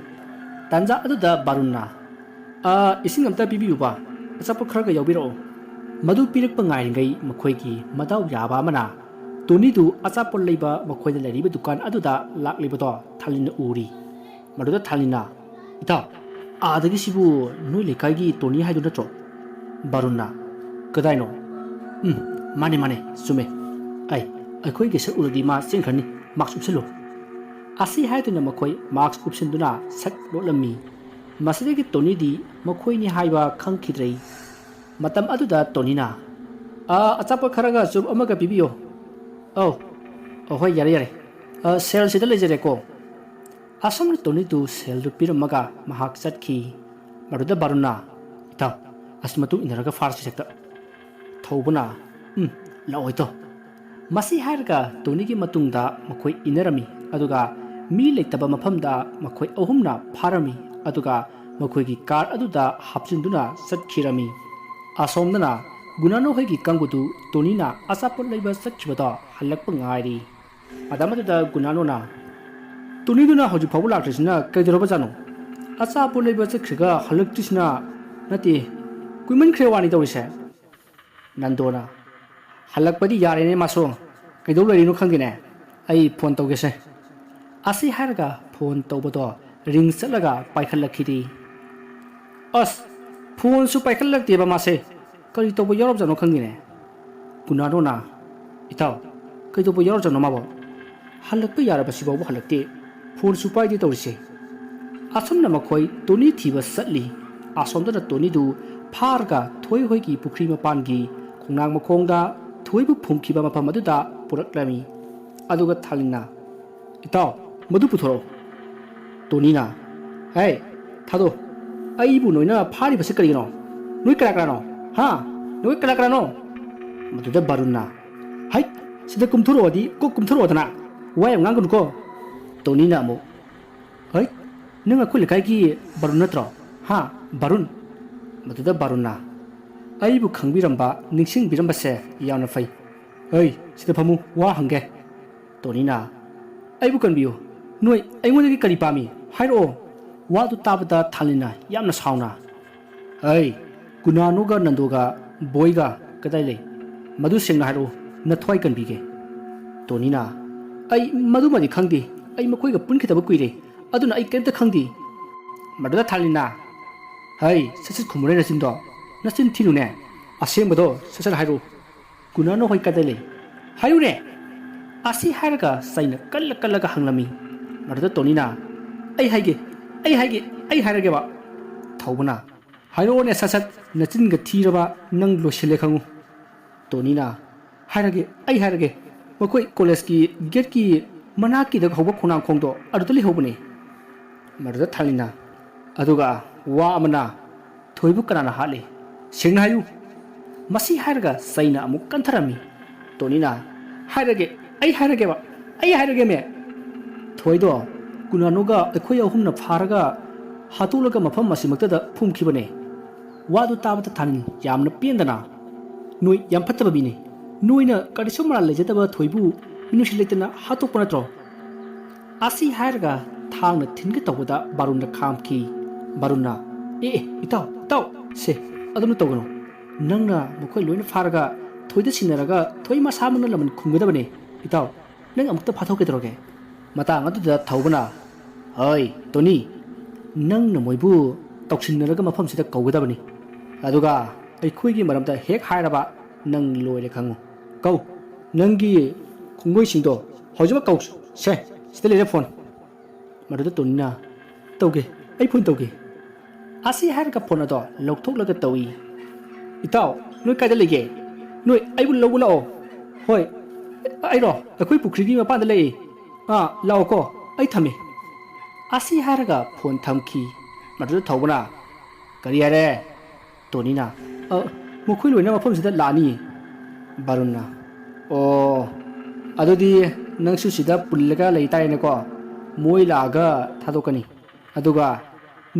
ꯇꯥꯟꯖꯥ ꯑꯗꯨꯗ ꯕꯥꯔꯨꯟꯅ, "ꯑ, ꯏꯁꯤꯡ ꯑꯝꯇ ꯄꯤꯕꯤꯌꯨꯕ, ꯑꯆꯥꯄꯣꯠ ꯈꯔꯒ ꯌꯥꯎꯕꯤꯔꯛꯑꯣ꯫" ꯃꯗꯨ ꯄꯤꯔꯛꯄ ꯉꯥꯏꯔꯤꯉꯩ ꯃꯈꯣꯏꯒꯤ ꯃꯗꯥꯎ ꯌꯥꯕ ꯑꯃꯅ ꯇꯣꯅꯤꯗꯨ ꯑꯆꯥꯄꯣꯠ ꯂꯩꯕ ꯃꯈꯣꯏꯅ ꯂꯩꯔꯤꯕ ꯗꯨꯀꯥꯟ ꯑꯗꯨꯗ ꯂꯥꯛꯂꯤꯕꯗꯣ ꯊꯥꯅꯤꯜꯅ ꯎꯔꯤ꯫ ꯃꯗꯨꯗ ꯊꯥꯅꯤꯜꯅ, "ꯏꯇꯥꯎ, ꯑꯥꯗꯒꯤꯁꯤꯕꯨ ꯅꯣꯏ ꯂꯩꯀꯥꯏꯒꯤ ꯇꯣꯅꯤ ꯍꯥꯏꯗꯨ ꯅꯠꯇ꯭ꯔꯣ?" ꯕꯥꯔꯨꯟꯅ, "ꯀꯗꯥꯏꯅꯣ?" "ꯎꯝ, ꯃꯥꯅꯦ, ꯃꯥꯅꯦ, ꯆꯨꯝꯃꯦ꯫ ꯑꯩ, ꯑꯩꯈꯣꯏꯒꯤ ꯁꯛ ꯎꯔꯗꯤ ꯃꯥ ꯆꯦꯟꯈ꯭ꯔꯅꯤ꯫ ꯃꯥꯛꯁ ꯎꯞꯁꯤꯜꯂꯨ꯫" ꯑꯁꯤ ꯍꯥꯏꯗꯨꯅ ꯃꯈꯣꯏ ꯃꯥꯛꯁ ꯎꯞꯁꯤꯟꯗꯨꯅ ꯁꯛ ꯂꯣꯠꯂꯝꯃꯤ꯫ ꯃꯁꯤꯗꯒꯤ ꯇꯣꯅꯤꯗꯤ ꯃꯈꯣꯏꯅꯤ ꯍꯥꯏꯕ ꯈꯪꯈꯤꯗ꯭ꯔꯦ꯫ ꯃꯇꯝ ꯑꯗꯨꯗ ꯇꯣꯅꯤꯅ, "ꯑ, ꯑꯆꯥꯄꯣꯠ ꯈꯔꯒ ꯆꯨꯔꯨꯞ ꯑꯃꯒ ꯄꯤꯕꯤꯌꯣ꯫" "ꯑꯧ, ꯑ, ꯍꯣꯏ, ꯌꯥꯔꯦ, ꯌꯥꯔꯦ꯫ ꯑ, ꯁꯦꯜ ꯁꯤꯗ ꯂꯩꯖꯔꯦꯀꯣ꯫" ꯑꯁꯨꯝꯅ ꯇꯣꯅꯤꯗꯨ ꯁꯦꯜꯗꯨ ꯄꯤꯔꯝꯃꯒ ꯃꯍꯥꯛ ꯆꯠꯈꯤ꯫ ꯃꯗꯨꯗ ꯕꯥꯔꯨꯟꯅ, "ꯏꯇꯥꯎ, ꯑꯁ, ꯃꯇꯨꯡ ꯏꯟꯅꯔꯒ ꯐꯥꯔꯁꯤ ꯍꯦꯛꯇ꯫" ꯊꯧꯕꯅ, "ꯎꯝ, ꯂꯥꯛꯑꯣ ꯏꯇꯥꯎ꯫" ꯃꯁꯤ ꯍꯥꯏꯔꯒ ꯇꯣꯅꯤꯒꯤ ꯃꯇꯨꯡꯗ ꯃꯈꯣꯏ ꯏꯟꯅꯔꯝꯃꯤ, ꯑꯗꯨꯒ ꯃꯤ ꯂꯩꯇꯕ ꯃꯐꯝꯗ ꯃꯈꯣꯏ ꯑꯍꯨꯝꯅ ꯐꯥꯔꯝꯃꯤ, ꯑꯗꯨꯒ ꯃꯈꯣꯏꯒꯤ ꯀꯥꯔ ꯑꯗꯨꯗ ꯍꯥꯞꯆꯤꯟꯗꯨꯅ ꯆꯠꯈꯤꯔꯝꯃꯤ꯫ ꯑꯁꯣꯝꯗꯅ ꯒꯨꯅꯥꯅꯣ ꯍꯣꯏꯒꯤ ꯀꯥꯡꯕꯨꯗꯨ ꯇꯣꯅꯤꯅ ꯑꯆꯥꯄꯣꯠ ꯂꯩꯕ ꯆꯠꯈꯤꯕꯗꯣ ꯍꯜꯂꯛꯄ ꯉꯥꯏꯔꯤ꯫ ꯃꯇꯝ ꯑꯗꯨꯗ ꯒꯨꯅꯥꯅꯣꯅ, "ꯇꯣꯅꯤꯗꯨꯅ ꯍꯧꯖꯤꯛ ꯐꯥꯎꯕ ꯂꯥꯛꯇ꯭ꯔꯤꯁꯤꯅ ꯀꯩꯗꯧꯔꯕꯖꯥꯠꯅꯣ? ꯑꯆꯥꯄꯣꯠ ꯂꯩꯕ ꯆꯠꯈ꯭ꯔꯒ ꯍꯜꯂꯛꯇ꯭ꯔꯤꯁꯤꯅ, ꯅꯠꯇꯦ, ꯀꯨꯏꯃꯟꯈ꯭ꯔꯦ ꯋꯥꯅꯤ ꯇꯧꯔꯤꯁꯦ꯫" ꯅꯟꯗꯣꯅ, "ꯍꯜꯂꯛꯄꯗꯤ ꯌꯥꯔꯦꯅꯦ ꯃꯥꯁꯨ, ꯀꯩꯗꯧ ꯂꯩꯔꯤꯅꯣ ꯈꯪꯗꯦꯅꯦ, ꯑꯩ ꯐꯣꯟ ꯇꯧꯒꯦꯁꯦ꯫" ꯑꯁꯤ ꯍꯥꯏꯔꯒ ꯐꯣꯟ ꯇꯧꯕꯗꯣ ꯔꯤꯡ ꯆꯠꯂꯒ ꯄꯥꯏꯈꯠꯂꯛꯈꯤꯗꯦ꯫ "ꯑꯁ, ꯐꯣꯟꯁꯨ ꯄꯥꯏꯈꯠꯂꯛꯇꯦꯕ ꯃꯥꯁꯦ, ꯀꯔꯤ ꯇꯧꯕ ꯌꯥꯎꯔꯕꯖꯥꯠꯅꯣ ꯈꯪꯗꯦꯅꯦ꯫" ꯒꯨꯅꯥꯅꯣꯅ, "ꯏꯇꯥꯎ, ꯀꯩꯗꯧꯕ ꯌꯥꯎꯔꯖꯥꯠꯅꯣ ꯃꯥꯕꯣ? ꯍꯜꯂꯛꯄ ꯌꯥꯔꯕ ꯁꯤꯐꯥꯎꯕ ꯍꯜꯂꯛꯇꯦ, ꯐꯣꯟꯁꯨ ꯄꯥꯏꯗꯦ ꯇꯧꯔꯤꯁꯦ꯫" ꯑꯁꯨꯝꯅ ꯃꯈꯣꯏ ꯇꯣꯅꯤ ꯊꯤꯕ ꯆꯠꯂꯤ꯫ ꯑꯁꯣꯝꯗꯅ ꯇꯣꯅꯤꯗꯨ ꯐꯥꯔꯒ ꯊꯣꯏ ꯍꯣꯏꯒꯤ ꯄꯨꯈ꯭ꯔꯤ ꯃꯄꯥꯟꯒꯤ ꯈꯣꯡꯅꯥꯡ ꯃꯈꯣꯡꯗ ꯊꯣꯏꯕꯨ ꯐꯨꯝꯈꯤꯕ ꯃꯐꯝ ꯑꯗꯨꯗ ꯄꯨꯔꯛꯂꯝꯃꯤ꯫ ꯑꯗꯨꯒ ꯊꯥꯂꯤꯟꯅ, "ꯏꯇꯥꯎ, ꯃꯗꯨ ꯄꯨꯊꯣꯔꯛꯑꯣ꯫" ꯇꯣꯅꯤꯅ, "ꯍꯦ, ꯊꯥꯗꯣ, ꯑꯩꯕꯨ ꯅꯣꯏꯅ ꯐꯥꯔꯤꯕꯁꯤ ꯀꯔꯤꯒꯤꯅꯣ? ꯅꯣꯏ ꯀꯅꯥ ꯀꯅꯥꯅꯣ? ꯍꯥ? ꯅꯣꯏ ꯀꯅꯥ ꯀꯅꯥꯅꯣ?" ꯃꯗꯨꯗ ꯕꯥꯔꯨꯟꯅ, "ꯍꯩꯠ, ꯁꯤꯗ ꯀꯨꯝꯊꯣꯔꯛꯑꯣꯗꯤ ꯀꯣꯛ ꯀꯨꯝꯊꯣꯔꯛꯑꯣꯗꯅ, ꯋꯥ ꯌꯥꯝ ꯉꯥꯡꯒꯅꯨꯀꯣ꯫" ꯇꯣꯅꯤꯅ ꯑꯃꯨꯛ, "ꯍꯩꯠ, ꯅꯪ ꯑꯩꯈꯣꯏ ꯂꯩꯀꯥꯏꯒꯤ ꯕꯥꯔꯨꯟ ꯅꯠꯇ꯭ꯔꯣ? ꯍꯥ, ꯕꯥꯔꯨꯟ?" ꯃꯗꯨꯗ ꯕꯥꯔꯨꯟꯅ, "ꯑꯩꯕꯨ ꯈꯪꯕꯤꯔꯝꯕ, ꯅꯤꯡꯁꯤꯡꯕꯤꯔꯝꯕꯁꯦ ꯌꯥꯝꯅ ꯐꯩ꯫ ꯑꯩ, ꯁꯤꯗ ꯐꯝꯃꯨ, ꯋꯥ ꯍꯪꯒꯦ꯫" ꯇꯣꯅꯤꯅ, "ꯑꯩꯕꯨ ꯀꯟꯕꯤꯌꯨ꯫ ꯅꯣꯏ ꯑꯩꯉꯣꯟꯗꯒꯤ ꯀꯔꯤ ꯄꯥꯝꯃꯤ? ꯍꯥꯏꯔꯛꯑꯣ꯫" ꯋꯥꯗꯨ ꯇꯥꯕꯗ ꯊꯥꯂꯤꯟꯅ ꯌꯥꯝꯅ ꯁꯥꯎꯅ, "ꯑꯩ, ꯒꯨꯅꯥꯅꯣꯒ ꯅꯟꯗꯣꯒ ꯕꯣꯏꯒ ꯀꯗꯥꯏ ꯂꯩ? ꯃꯗꯨ ꯁꯦꯡꯅ ꯍꯥꯏꯔꯛꯎ, ꯅꯊ꯭ꯋꯥꯏ ꯀꯟꯕꯤꯒꯦ꯫" ꯇꯣꯅꯤꯅ, "ꯑꯩ ꯃꯗꯨꯃꯗꯤ ꯈꯪꯗꯦ, ꯑꯩ ꯃꯈꯣꯏꯒ ꯄꯨꯟꯈꯤꯗꯕ ꯀꯨꯏꯔꯦ, ꯑꯗꯨꯅ ꯑꯩ ꯀꯔꯤꯝꯇ ꯈꯪꯗꯦ꯫" ꯃꯗꯨꯗ ꯊꯥꯂꯤꯟꯅ, "ꯍꯩ, ꯁꯠ ꯁꯠ ꯈꯨꯝꯃꯨꯔꯦ ꯅꯆꯤꯟꯗꯣ꯫ "ꯅꯆꯤꯟ ꯊꯤꯅꯨꯅꯦ꯫ ꯑꯁꯦꯡꯕꯗꯣ ꯁꯠ ꯁꯠ ꯍꯥꯏꯔꯛꯎ꯫ ꯒꯨꯅꯥꯅꯣ ꯍꯣꯏ ꯀꯥꯏꯗ ꯂꯩ? ꯍꯥꯏꯌꯨꯅꯦ!" ꯑꯁꯤ ꯍꯥꯏꯔꯒ ꯆꯩꯅ ꯀꯜꯂ ꯀꯜꯂꯒ ꯍꯪꯂꯝꯃꯤ꯫ ꯃꯗꯨꯗ ꯇꯣꯅꯤꯅ, "ꯑꯩ ꯍꯥꯏꯒꯦ, ꯑꯩ ꯍꯥꯏꯒꯦ, ꯑꯩ ꯍꯥꯏꯔꯒꯦꯕ!" ꯊꯧꯕꯅ, "ꯍꯥꯏꯔꯛꯑꯣꯅꯦ ꯁꯠ ꯁꯠ, ꯅꯆꯤꯟꯒ ꯊꯤꯔꯕ ꯅꯪ ꯂꯣꯏꯁꯤꯜꯂꯦ ꯈꯪꯉꯨ!" ꯇꯣꯅꯤꯅ, "ꯍꯥꯏꯔꯒꯦ, ꯑꯩ ꯍꯥꯏꯔꯒꯦ꯫ ꯃꯈꯣꯏ ꯀꯣꯂꯦꯖꯀꯤ ꯒꯦꯠꯀꯤ ꯃꯅꯥꯛꯀꯤꯗ ꯍꯧꯕ ꯈꯣꯡꯅꯥꯡꯈꯣꯡꯗꯣ ꯑꯗꯨꯗ ꯂꯩꯍꯧꯕꯅꯦ꯫" ꯃꯗꯨꯗ ꯊꯥꯡꯂꯤꯅ, "ꯑꯗꯨꯒ ꯋꯥ ꯑꯃꯅ ꯊꯣꯏꯕꯨ ꯀꯅꯥꯅ ꯍꯥꯠꯂꯤ? ꯁꯦꯡꯅ ꯍꯥꯏꯌꯨ!" ꯃꯁꯤ ꯍꯥꯏꯔꯒ ꯆꯩꯅ ꯑꯃꯨꯛ ꯀꯟꯊꯔꯝꯃꯤ꯫ ꯇꯣꯅꯤꯅ, "ꯍꯥꯏꯔꯒꯦ, ꯑꯩ ꯍꯥꯏꯔꯒꯦꯕ, ꯑꯩ ꯍꯥꯏꯔꯒꯦꯃꯦ! ꯊꯣꯏꯗꯣ ꯒꯨꯅꯥꯅꯨꯒ ꯑꯩꯈꯣꯏ ꯑꯍꯨꯝꯅ ꯐꯥꯔꯒ ꯍꯥꯠꯇꯣꯛꯂꯒ ꯃꯐꯝ ꯑꯁꯤꯃꯛꯇꯗ ꯐꯨꯝꯈꯤꯕꯅꯦ꯫" ꯋꯥꯗꯨ ꯇꯥꯕꯗ ꯊꯥꯅꯤꯜ ꯌꯥꯝꯅ ꯄꯦꯟꯗꯅ, "ꯅꯣꯏ ꯌꯥꯝ ꯐꯠꯇꯕ ꯃꯤꯅꯤ꯫ ꯅꯣꯏꯅ ꯀꯔꯤꯁꯨ ꯃꯔꯥꯜ ꯂꯩꯖꯗꯕ ꯊꯣꯏꯕꯨ ꯃꯤꯅꯨꯡꯁꯤ ꯂꯩꯇꯅ ꯍꯥꯠꯇꯣꯛꯄ ꯅꯠꯇ꯭ꯔꯣ?" ꯑꯁꯤ ꯍꯥꯏꯔꯒ ꯊꯥꯡꯅ ꯊꯤꯟꯒꯦ ꯇꯧꯕꯗ ꯕꯥꯔꯨꯟꯅ ꯈꯥꯝꯈꯤ꯫ ꯕꯥꯔꯨꯟꯅ, "ꯑꯦ, ꯑꯦ, ꯏꯇꯥꯎ, ꯏꯇꯥꯎ, ꯁꯦ, ꯑꯗꯨꯅ ꯇꯧꯒꯅꯨ꯫ ꯅꯪꯅ ꯃꯈꯣꯏ ꯂꯣꯏꯅ ꯐꯥꯔꯒ ꯊꯣꯏꯗ ꯁꯤꯟꯅꯔꯒ ꯊꯣꯏ ꯃꯁꯥꯃꯛꯅ ꯂꯃꯟ ꯈꯨꯝꯒꯗꯕꯅꯦ꯫ ꯏꯇꯥꯎ, ꯅꯪ ꯑꯃꯨꯛꯇ ꯐꯥꯊꯣꯛꯀꯦ ꯇꯧꯔꯒꯦ꯫" ꯃꯇꯥꯡ ꯑꯗꯨꯗ ꯊꯧꯕꯅ, "ꯍꯣꯏ, ꯇꯣꯅꯤ, ꯅꯪꯅ ꯃꯣꯏꯕꯨ ꯇꯧꯁꯤꯟꯅꯔꯒ ꯃꯐꯝꯁꯤꯗ ꯀꯧꯒꯗꯕꯅꯤ꯫ ꯑꯗꯨꯒ ꯑꯩꯈꯣꯏꯒꯤ ꯃꯔꯝꯗ ꯍꯦꯛ ꯍꯥꯏꯔꯕ ꯅꯪ ꯂꯣꯏꯔꯦ ꯈꯪꯉꯨ꯫ ꯀꯧ, ꯅꯪꯒꯤ ꯈꯣꯡꯂꯣꯏꯁꯤꯡꯗꯣ ꯍꯧꯖꯤꯛꯃꯛ ꯀꯧ꯫ ꯁꯦ, ꯁꯤꯗ ꯂꯩꯔꯦ ꯐꯣꯟ꯫" ꯃꯗꯨꯗ ꯇꯣꯅꯤꯅ, "ꯇꯧꯒꯦ, ꯑꯩ ꯐꯣꯟ ꯇꯧꯒꯦ꯫" ꯑꯁꯤ ꯍꯥꯏꯔꯒ ꯐꯣꯟ ꯑꯗꯣ ꯂꯧꯊꯣꯛꯂꯒ ꯇꯧꯏ꯫ "ꯏꯇꯥꯎ, ꯅꯣꯏ ꯀꯥꯏꯗ ꯂꯩꯒꯦ? ꯅꯣꯏ ꯑꯩꯕꯨ ꯂꯧꯕ ꯂꯥꯛꯑꯣ꯫" "ꯍꯣꯏ, ꯑꯩꯔꯣ? ꯑꯩꯈꯣꯏ ꯄꯨꯈ꯭ꯔꯤꯒꯤ ꯃꯄꯥꯟꯗ ꯂꯩꯌꯦ꯫ ꯑꯥ, ꯂꯥꯛꯑꯣꯀꯣ, ꯑꯩ ꯊꯝꯃꯦ꯫" ꯑꯁꯤ ꯍꯥꯏꯔꯒ ꯐꯣꯟ ꯊꯝꯈꯤ꯫ ꯃꯗꯨꯗ ꯊꯧꯕꯅ, "ꯀꯔꯤ ꯍꯥꯏꯔꯦ?" ꯇꯣꯅꯤꯅ, "ꯑ, ꯃꯈꯣꯏ ꯂꯣꯏꯅ ꯃꯐꯝꯁꯤꯗ ꯂꯥꯛꯑꯅꯤꯌꯦ꯫" ꯕꯥꯔꯨꯟꯅ, "ꯑꯣ, ꯑꯗꯨꯗꯤ ꯅꯪꯁꯨ ꯁꯤꯗ ꯄꯨꯜꯂꯒ ꯂꯩ ꯇꯥꯔꯦꯅꯦꯀꯣ꯫ ꯃꯣꯏ ꯂꯥꯛꯑꯒ ꯊꯥꯗꯣꯛꯀꯅꯤ꯫ ꯑꯗꯨꯒ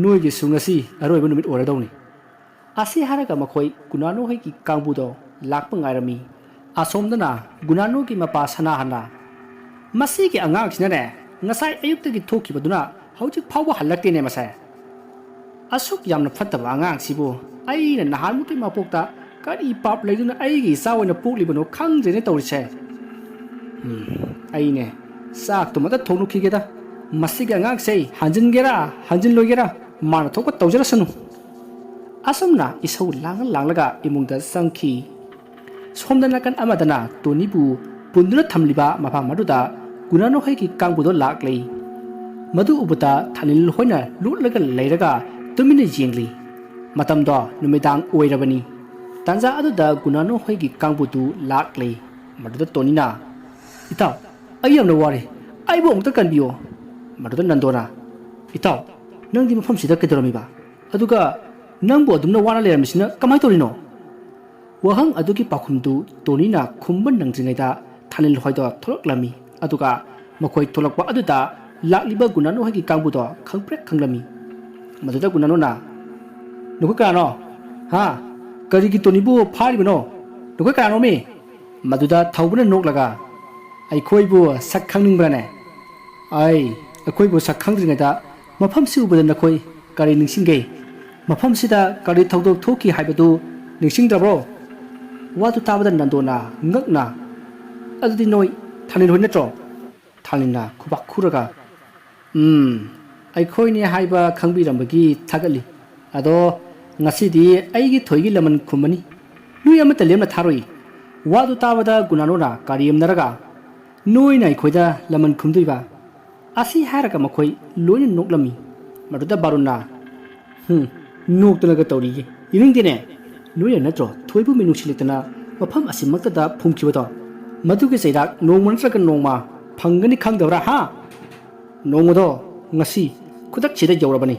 ꯅꯣꯏꯒꯤꯁꯨ ꯉꯁꯤ ꯑꯔꯣꯏꯕ ꯅꯨꯃꯤꯠ ꯑꯣꯏꯔꯗꯧꯅꯤ꯫" ꯑꯁꯤ ꯍꯥꯏꯔꯒ ꯃꯈꯣꯏ ꯒꯨꯅꯥꯅꯣ ꯍꯣꯏꯒꯤ ꯀꯥꯡꯕꯨꯗꯣ ꯂꯥꯛꯄ ꯉꯥꯏꯔꯝꯃꯤ꯫ ꯑꯁꯣꯝꯗꯅ ꯒꯨꯅꯥꯅꯣꯒꯤ ꯃꯄꯥ ꯁꯅꯥꯍꯟꯅ, "ꯃꯁꯤꯒꯤ ꯑꯉꯥꯡꯁꯤꯅꯅꯦ, ꯉꯁꯥꯏ ꯑꯌꯨꯛꯇꯒꯤ ꯊꯣꯛꯈꯤꯕꯗꯨꯅ ꯍꯧꯖꯤꯛ ꯐꯥꯎꯕ ꯍꯜꯂꯛꯇꯦꯅꯦ ꯃꯁꯦ꯫ ꯑꯁꯨꯛ ꯌꯥꯝꯅ ꯐꯠꯇꯕ ꯑꯉꯥꯡꯁꯤꯕꯨ ꯑꯩꯅ ꯅꯍꯥꯟꯃꯨꯛꯀꯤ ꯃꯄꯣꯛꯇ ꯀꯔꯤ ꯄꯥꯞ ꯂꯩꯗꯨꯅ ꯑꯩꯒꯤ ꯏꯆꯥ ꯑꯣꯏꯅ ꯄꯣꯛꯂꯤꯕꯅꯣ ꯈꯪꯗ꯭ꯔꯦꯅꯦ ꯇꯧꯔꯤꯁꯦ꯫ ꯎꯝ, ꯑꯩꯅꯦ ꯆꯥꯛꯇꯨꯃꯇ ꯊꯣꯡꯂꯨꯈꯤꯒꯦꯗ꯫ ꯃꯁꯤꯒꯤ ꯑꯉꯥꯡꯁꯦ ꯍꯟꯖꯤꯟꯒꯦꯔꯥ ꯍꯟꯖꯤꯟꯂꯣꯏꯒꯦꯔꯥ ꯃꯥꯅ ꯊꯣꯛꯄ ꯇꯧꯖꯔꯁꯅꯨ꯫" ꯑꯁꯨꯝꯅ ꯏꯁꯧ ꯂꯥꯡꯂ ꯂꯥꯡꯂꯒ ꯏꯃꯨꯡꯗ ꯆꯪꯈꯤ꯫ ꯁꯣꯝꯗ ꯅꯥꯀꯟ ꯑꯃꯗꯅ ꯇꯣꯅꯤꯕꯨ ꯄꯨꯟꯗꯨꯅ ꯊꯝꯂꯤꯕ ꯃꯐꯝ ꯑꯗꯨꯗ ꯒꯨꯅꯥꯅꯣ ꯍꯣꯏꯒꯤ ꯀꯥꯡꯕꯨꯗꯣ ꯂꯥꯛꯂꯦ꯫ ꯃꯗꯨ ꯎꯕꯗ ꯊꯥꯅꯤꯜ ꯍꯣꯏꯅ ꯂꯣꯠꯂꯒ ꯂꯩꯔꯒ ꯇꯨꯃꯤꯟꯅ ꯌꯦꯡꯂꯤ꯫ ꯃꯇꯝꯗꯣ ꯅꯨꯃꯤꯗꯥꯡ ꯑꯣꯏꯔꯕꯅꯤ꯫ ꯇꯥꯟꯖꯥ ꯑꯗꯨꯗ ꯒꯨꯅꯥꯅꯣ ꯍꯣꯏꯒꯤ ꯀꯥꯡꯕꯨꯗꯨ ꯂꯥꯛꯂꯦ꯫ ꯃꯗꯨꯗ ꯇꯣꯅꯤꯅ, "ꯏꯇꯥꯎ, ꯑꯩ ꯌꯥꯝꯅ ꯋꯥꯔꯦ꯫ ꯑꯩꯕꯨ ꯑꯃꯨꯛꯇ ꯀꯟꯕꯤꯌꯣ꯫" ꯃꯗꯨꯗ ꯅꯟꯗꯣꯅ, "ꯏꯇꯥꯎ, ꯅꯪꯗꯤ ꯃꯐꯝꯁꯤꯗ ꯀꯩꯗꯧꯔꯝꯃꯤꯕ? ꯑꯗꯨꯒ ꯅꯪꯕꯨ ꯑꯗꯨꯝꯅ ꯋꯥꯅ ꯂꯩꯔꯝꯃꯤꯁꯤꯅ ꯀꯃꯥꯏꯅ ꯇꯧꯔꯤꯅꯣ?" ꯋꯥꯍꯪ ꯑꯗꯨꯒꯤ ꯄꯥꯎꯈꯨꯝꯗꯨ ꯇꯣꯅꯤꯅ ꯈꯨꯝꯕ ꯅꯪꯗ꯭ꯔꯤꯉꯩꯗ ꯊꯥꯅꯤꯜ ꯍꯣꯏꯗꯣ ꯊꯣꯛꯂꯛꯂꯝꯃꯤ꯫ ꯑꯗꯨꯒ ꯃꯈꯣꯏ ꯊꯣꯛꯂꯛꯄ ꯑꯗꯨꯗ ꯂꯥꯛꯂꯤꯕ ꯒꯨꯅꯥꯅꯣ ꯍꯣꯏꯒꯤ ꯀꯥꯡꯕꯨꯗꯣ ꯈꯪꯄ꯭ꯔꯦꯛ ꯈꯪꯂꯝꯃꯤ꯫ ꯃꯗꯨꯗ ꯒꯨꯅꯥꯅꯣꯅ, "ꯅꯈꯣꯏ ꯀꯅꯥꯅꯣ? ꯍꯥ? ꯀꯔꯤꯒꯤ ꯇꯣꯅꯤꯕꯨ ꯐꯥꯔꯤꯕꯅꯣ? ꯅꯈꯣꯏ ꯀꯅꯥꯅꯣꯃꯤ?" ꯃꯗꯨꯗ ꯊꯧꯕꯅ ꯅꯣꯛꯂꯒ, "ꯑꯩꯈꯣꯏꯕꯨ ꯁꯛ ꯈꯪꯅꯤꯡꯕ꯭ꯔꯥꯅꯦ? ꯑꯩ, ꯑꯩꯈꯣꯏꯕꯨ ꯁꯛ ꯈꯪꯗ꯭ꯔꯤꯉꯩꯗ ꯃꯐꯝꯁꯤ ꯎꯕꯗ ꯅꯈꯣꯏ ꯀꯔꯤ ꯅꯤꯡꯁꯤꯡꯒꯦ? ꯃꯐꯝꯁꯤꯗ ꯀꯔꯤ ꯊꯧꯗꯣꯛ ꯊꯣꯛꯈꯤ ꯍꯥꯏꯕꯗꯨ ꯅꯤꯡꯁꯤꯡꯗ꯭ꯔꯕ꯭ꯔꯣ?" ꯋꯥꯗꯨ ꯇꯥꯕꯗ ꯅꯟꯗꯣꯅ ꯉꯛꯅ, "ꯑꯗꯨꯗꯤ ꯅꯣꯏ ꯊꯥꯅꯤꯜ ꯍꯣꯏ ꯅꯠꯇ꯭ꯔꯣ?" ꯊꯥꯅꯤꯜꯅ ꯈꯨꯕꯥꯛ ꯈꯨꯔꯒ, "ꯎꯝ, ꯑꯩꯈꯣꯏꯅꯦ ꯍꯥꯏꯕ ꯈꯪꯕꯤꯔꯝꯕꯒꯤ ꯊꯥꯒꯠꯂꯤ꯫ ꯑꯗꯣ ꯉꯁꯤꯗꯤ ꯑꯩꯒꯤ ꯊꯣꯏꯒꯤ ꯂꯃꯟ ꯈꯨꯝꯃꯅꯤ꯫ ꯅꯣꯏ ꯑꯃꯠꯇ ꯂꯦꯝꯅ ꯊꯥꯔꯣꯏ꯫" ꯋꯥꯗꯨ ꯇꯥꯕꯗ ꯒꯨꯅꯥꯅꯣꯅ ꯀꯔꯦꯝꯅꯔꯒ, "ꯅꯣꯏꯅ ꯑꯩꯈꯣꯏꯗ ꯂꯃꯟ ꯈꯨꯝꯗꯣꯏꯕ?" ꯑꯁꯤ ꯍꯥꯏꯔꯒ ꯃꯈꯣꯏ ꯂꯣꯏꯅ ꯅꯣꯛꯂꯝꯃꯤ꯫ ꯃꯗꯨꯗ ꯕꯥꯔꯨꯟꯅ, "ꯍꯨꯝ, ꯅꯣꯛꯇꯅꯒ ꯇꯧꯔꯤꯌꯦ꯫ ꯌꯦꯡꯅꯤꯡꯗꯦꯅꯦ꯫ ꯅꯣꯏꯅ ꯅꯠꯇ꯭ꯔꯣ ꯊꯣꯏꯕꯨ ꯃꯤꯅꯨꯡꯁꯤ ꯂꯩꯇꯅ ꯃꯐꯝ ꯑꯁꯤꯃꯛꯇꯗ ꯐꯨꯝꯈꯤꯕꯗꯣ? ꯃꯗꯨꯒꯤ ꯆꯩꯔꯥꯛ ꯅꯣꯡꯃ ꯅꯠꯇ꯭ꯔꯒ ꯅꯣꯡꯃ ꯐꯪꯒꯅꯤ ꯈꯪꯗꯕ꯭ꯔꯥ, ꯍꯥ? ꯅꯣꯡꯃꯗꯣ ꯉꯁꯤ ꯈꯨꯗꯛꯁꯤꯗ ꯌꯧꯔꯕꯅꯤ꯫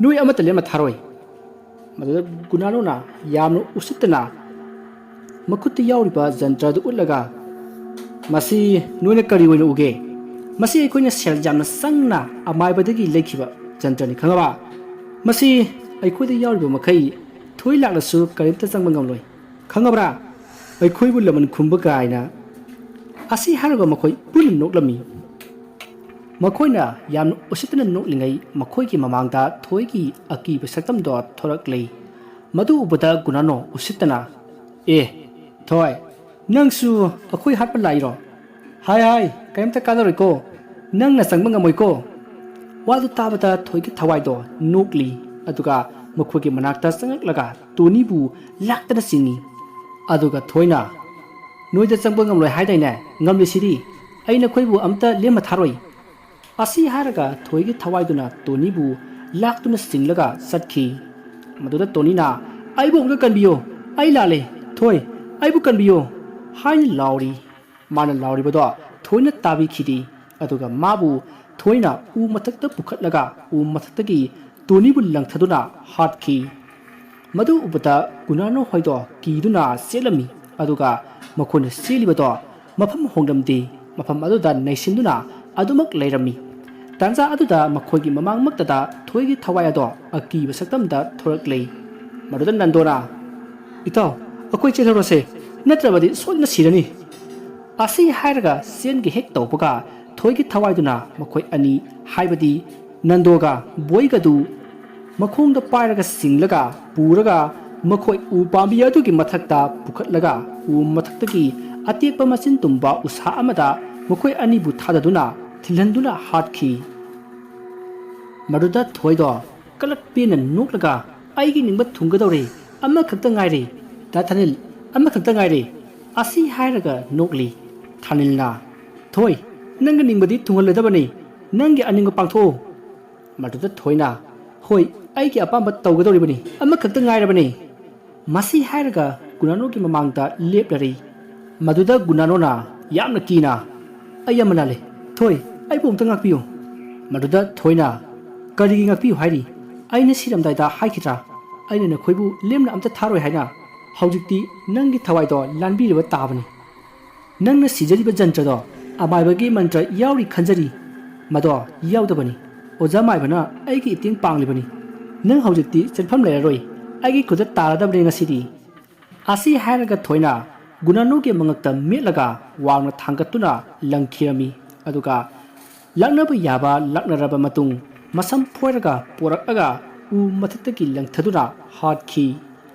ꯅꯣꯏ ꯑꯃꯠꯇ ꯂꯦꯝꯅ ꯊꯥꯔꯣꯏ꯫" ꯃꯗꯨꯗ ꯒꯨꯅꯥꯅꯣꯅ ꯌꯥꯝꯅ ꯎꯁꯤꯠꯇꯅ ꯃꯈꯨꯠꯇ ꯌꯥꯎꯔꯤꯕ ꯖꯟꯇ꯭ꯔꯗꯨ ꯎꯠꯂꯒ, "ꯃꯁꯤ ꯅꯣꯏꯅ ꯀꯔꯤ ꯑꯣꯏꯅ ꯎꯒꯦ? ꯃꯁꯤ ꯑꯩꯈꯣꯏꯅ ꯁꯦꯜ ꯌꯥꯝꯅ ꯆꯪꯅ ꯑꯃꯥꯏꯕꯗꯒꯤ ꯂꯩꯈꯤꯕ ꯖꯟꯇ꯭ꯔꯅꯤ, ꯈꯪꯉꯕ? ꯃꯁꯤ ꯑꯩꯈꯣꯏꯗ ꯌꯥꯎꯔꯤꯕ ꯃꯈꯩ ꯊꯣꯏ ꯂꯥꯛꯂꯁꯨ ꯀꯔꯤꯝꯇ ꯆꯪꯕ ꯉꯝꯂꯣꯏ, ꯈꯪꯉꯕ꯭ꯔꯥ? ꯑꯩꯈꯣꯏꯕꯨ ꯂꯃꯟ ꯈꯨꯝꯕ ꯀꯥꯏꯅ꯫" ꯑꯁꯤ ꯍꯥꯏꯔꯒ ꯃꯈꯣꯏ ꯄꯨꯟꯅ ꯅꯣꯛꯂꯝꯃꯤ꯫ ꯃꯈꯣꯏꯅ ꯌꯥꯝꯅ ꯎꯁꯤꯠꯇꯅ ꯅꯣꯛꯂꯤꯉꯩ ꯃꯈꯣꯏꯒꯤ ꯃꯃꯥꯡꯗ ꯊꯣꯏꯒꯤ ꯑꯀꯤꯕ ꯁꯛꯇꯝꯗꯣ ꯊꯣꯔꯛꯂꯦ꯫ ꯃꯗꯨ ꯎꯕꯗ ꯒꯨꯅꯥꯅꯣ ꯎꯁꯤꯠꯇꯅ, "ꯑꯦ, ꯊꯣꯏ, ꯅꯪꯁꯨ ꯑꯩꯈꯣꯏ ꯍꯥꯠꯄ ꯂꯥꯛꯏꯔꯣ? ꯍꯥꯏ ꯍꯥꯏ, ꯀꯔꯤꯝꯇ ꯀꯥꯟꯅꯔꯣꯏꯀꯣ, ꯅꯪꯅ ꯆꯪꯕ ꯉꯝꯃꯣꯏꯀꯣ꯫" ꯋꯥꯗꯨ ꯇꯥꯕꯗ ꯊꯣꯏꯒꯤ ꯊꯋꯥꯏꯗꯣ ꯅꯣꯛꯂꯤ꯫ ꯑꯗꯨꯒ ꯃꯈꯣꯏꯒꯤ ꯃꯅꯥꯛꯇ ꯆꯪꯉꯛꯂꯒ ꯇꯣꯅꯤꯕꯨ ꯂꯥꯛꯇꯅ ꯆꯤꯡꯏ꯫ ꯑꯗꯨꯒ ꯊꯣꯏꯅ, "ꯅꯣꯏꯗ ꯆꯪꯕ ꯉꯝꯂꯣꯏ ꯍꯥꯏꯗꯥꯏꯅꯦ? ꯉꯝꯂꯤꯁꯤꯗꯤ꯫ ꯑꯩ ꯅꯈꯣꯏꯕꯨ ꯑꯝꯇ ꯂꯦꯝꯅ ꯊꯥꯔꯣꯏ"꯫ ꯑꯁꯤ ꯍꯥꯏꯔꯒ ꯊꯣꯏꯒꯤ ꯊꯋꯥꯏꯗꯨꯅ ꯇꯣꯅꯤꯕꯨ ꯂꯥꯛꯇꯨꯅ ꯆꯤꯡꯂꯒ ꯆꯠꯈꯤ꯫ ꯃꯗꯨꯗ ꯇꯣꯅꯤꯅ, "ꯑꯩꯕꯨ ꯑꯃꯨꯛꯇ ꯀꯟꯕꯤꯌꯨ, ꯑꯩ ꯂꯥꯜꯂꯦ, ꯊꯣꯏ, ꯑꯩꯕꯨ ꯀꯟꯕꯤꯌꯨ" ꯍꯥꯏꯅ ꯂꯥꯎꯔꯤ꯫ ꯃꯥꯅ ꯂꯥꯎꯔꯤꯕꯗꯣ ꯊꯣꯏꯅ ꯇꯥꯕꯤꯈꯤꯗꯦ꯫ ꯑꯗꯨꯒ ꯃꯥꯕꯨ ꯊꯣꯏꯅ ꯎ ꯃꯊꯛꯇ ꯄꯨꯈꯠꯂꯒ ꯎ ꯃꯊꯛꯇꯒꯤ ꯇꯣꯅꯤꯕꯨ ꯂꯪꯊꯗꯨꯅ ꯍꯥꯠꯈꯤ꯫ ꯃꯗꯨ ꯎꯕꯗ ꯒꯨꯅꯥꯅꯣ ꯍꯣꯏꯗꯣ ꯀꯤꯗꯨꯅ ꯆꯦꯜꯂꯝꯃꯤ꯫ ꯑꯗꯨꯒ ꯃꯈꯣꯏꯅ ꯆꯦꯜꯂꯤꯕꯗꯣ ꯃꯐꯝ ꯍꯣꯡꯂꯝꯗꯦ꯫ ꯃꯐꯝ ꯑꯗꯨꯗ ꯅꯩꯁꯤꯟꯗꯨꯅ ꯑꯗꯨꯃꯛ ꯂꯩꯔꯝꯃꯤ꯫ ꯇꯥꯟꯖꯥ ꯑꯗꯨꯗ ꯃꯈꯣꯏꯒꯤ ꯃꯃꯥꯡꯃꯛꯇꯗ ꯊꯣꯏꯒꯤ ꯊꯋꯥꯏ ꯑꯗꯣ ꯑꯀꯤꯕ ꯁꯛꯇꯝꯗ ꯊꯣꯔꯛꯂꯦ꯫ ꯃꯗꯨꯗ ꯅꯟꯗꯣꯅ, "ꯏꯇꯥꯎ, ꯑꯩꯈꯣꯏ ꯆꯦꯜꯍꯧꯔꯁꯦ, ꯅꯠꯇ꯭ꯔꯕꯗꯤ ꯁꯣꯏꯗꯅ ꯁꯤꯔꯅꯤ"꯫ ꯑꯁꯤ ꯍꯥꯏꯔꯒ ꯆꯦꯟꯒꯦ ꯍꯦꯛ ꯇꯧꯕꯒ ꯊꯣꯏꯒꯤ ꯊꯋꯥꯏꯗꯨꯅ ꯃꯈꯣꯏ ꯑꯅꯤ, ꯍꯥꯏꯕꯗꯤ ꯅꯟꯗꯣꯒ ꯕꯣꯏꯒꯗꯨ ꯃꯈꯣꯡꯗ ꯄꯥꯏꯔꯒ ꯆꯤꯡꯂꯒ ꯄꯨꯔꯒ ꯃꯈꯣꯏ ꯎ ꯄꯥꯝꯕꯤ ꯑꯗꯨꯒꯤ ꯃꯊꯛꯇ ꯄꯨꯈꯠꯂꯒ ꯎ ꯃꯊꯛꯇꯒꯤ ꯑꯇꯦꯛꯄ ꯃꯆꯤꯟ ꯇꯨꯝꯕ ꯎꯁꯥ ꯑꯃꯗ ꯃꯈꯣꯏ ꯑꯅꯤꯕꯨ ꯊꯥꯗꯗꯨꯅ ꯊꯤꯜꯍꯟꯗꯨꯅ ꯍꯥꯠꯈꯤ꯫ ꯃꯗꯨꯗ ꯊꯣꯏꯗꯣ ꯀꯂꯛ ꯄꯦꯟꯅ ꯅꯣꯛꯂꯒ, "ꯑꯩꯒꯤ ꯅꯤꯡꯕ ꯊꯨꯡꯒꯗꯧꯔꯦ, ꯑꯃꯈꯛꯇ ꯉꯥꯏꯔꯦ, ꯗꯥ ꯊꯥꯅꯤꯜ, ꯑꯃꯈꯛꯇ ꯉꯥꯏꯔꯦ"꯫ ꯑꯁꯤ ꯍꯥꯏꯔꯒ ꯅꯣꯛꯂꯤ꯫ ꯊꯥꯅꯤꯜꯅ, "ꯊꯣꯏ, ꯅꯪꯒꯤ ꯅꯤꯡꯕꯗꯤ ꯊꯨꯡꯍꯜꯂꯗꯕꯅꯤ, ꯅꯪꯒꯤ ꯑꯅꯤꯡꯕ ꯄꯥꯡꯊꯣꯛꯎ"꯫ ꯃꯗꯨꯗ ꯊꯣꯏꯅ, "ꯍꯣꯏ, ꯑꯩꯒꯤ ꯑꯄꯥꯝꯕ ꯇꯧꯒꯗꯧꯔꯤꯕꯅꯤ, ꯑꯃꯈꯛꯇ ꯉꯥꯏꯔꯕꯅꯤ"꯫ ꯃꯁꯤ ꯍꯥꯏꯔꯒ ꯒꯨꯅꯥꯅꯣꯒꯤ ꯃꯃꯥꯡꯗ ꯂꯦꯞꯂꯔꯤ꯫ ꯃꯗꯨꯗ ꯒꯨꯅꯥꯅꯣꯅ ꯌꯥꯝꯅ ꯀꯤꯅ, "ꯑꯩ ꯑꯃ ꯂꯥꯜꯂꯦ꯫ ꯊꯣꯏ, ꯑꯩꯕꯨ ꯑꯃꯨꯛꯇ ꯉꯥꯛꯄꯤꯌꯨ"꯫ ꯃꯗꯨꯗ ꯊꯣꯏꯅ, "ꯀꯔꯤꯒꯤ ꯉꯥꯛꯄꯤꯌꯨ ꯍꯥꯏꯔꯤ? ꯑꯩꯅ ꯁꯤꯔꯝꯗꯥꯏꯗ ꯍꯥꯏꯈꯤꯗ꯭ꯔꯥ, ꯑꯩꯅ ꯅꯈꯣꯏꯕꯨ ꯂꯦꯝꯅ ꯑꯝꯇ ꯊꯥꯔꯣꯏ ꯍꯥꯏꯅ? ꯍꯧꯖꯤꯛꯇꯤ ꯅꯪꯒꯤ ꯊꯋꯥꯏꯗꯣ ꯂꯥꯟꯕꯤꯔꯕ ꯇꯥꯕꯅꯤ꯫ ꯅꯪꯅ ꯁꯤꯖꯔꯤꯕ ꯖꯟꯇ꯭ꯔꯗꯣ ꯑꯃꯥꯏꯕꯒꯤ ꯃꯟꯇ꯭ꯔ ꯌꯥꯎꯔꯤ ꯈꯟꯖꯔꯤ꯫ ꯃꯗꯣ ꯌꯥꯎꯗꯕꯅꯤ꯫ ꯑꯣꯖꯥ ꯃꯥꯏꯕꯅ ꯑꯩꯒꯤ ꯏꯇꯦꯡ ꯄꯥꯡꯂꯤꯕꯅꯤ꯫ ꯅꯪ ꯍꯧꯖꯤꯛꯇꯤ ꯆꯦꯟꯐꯝ ꯂꯩꯔꯔꯣꯏ꯫ ꯑꯩꯒꯤ ꯈꯨꯠꯇ ꯇꯥꯔꯗꯕꯅꯤ ꯉꯁꯤꯗꯤ"꯫ ꯑꯁꯤ ꯍꯥꯏꯔꯒ ꯊꯣꯏꯅ ꯒꯨꯅꯥꯅꯨꯒꯤ ꯃꯉꯛꯇ ꯃꯦꯠꯂꯒ ꯋꯥꯡꯅ ꯊꯥꯡꯒꯠꯇꯨꯅ ꯂꯪꯈꯤꯔꯝꯃꯤ꯫ ꯑꯗꯨꯒ ꯂꯥꯛꯅꯕ ꯌꯥꯕ ꯂꯥꯛꯅꯔꯕ ꯃꯇꯨꯡ, ꯃꯁꯝ ꯐꯣꯏꯔꯒ ꯄꯣꯔꯛꯂꯒ ꯎ ꯃꯊꯛꯇꯒꯤ ꯂꯪꯊꯗꯨꯅ ꯍꯥꯠꯈꯤ꯫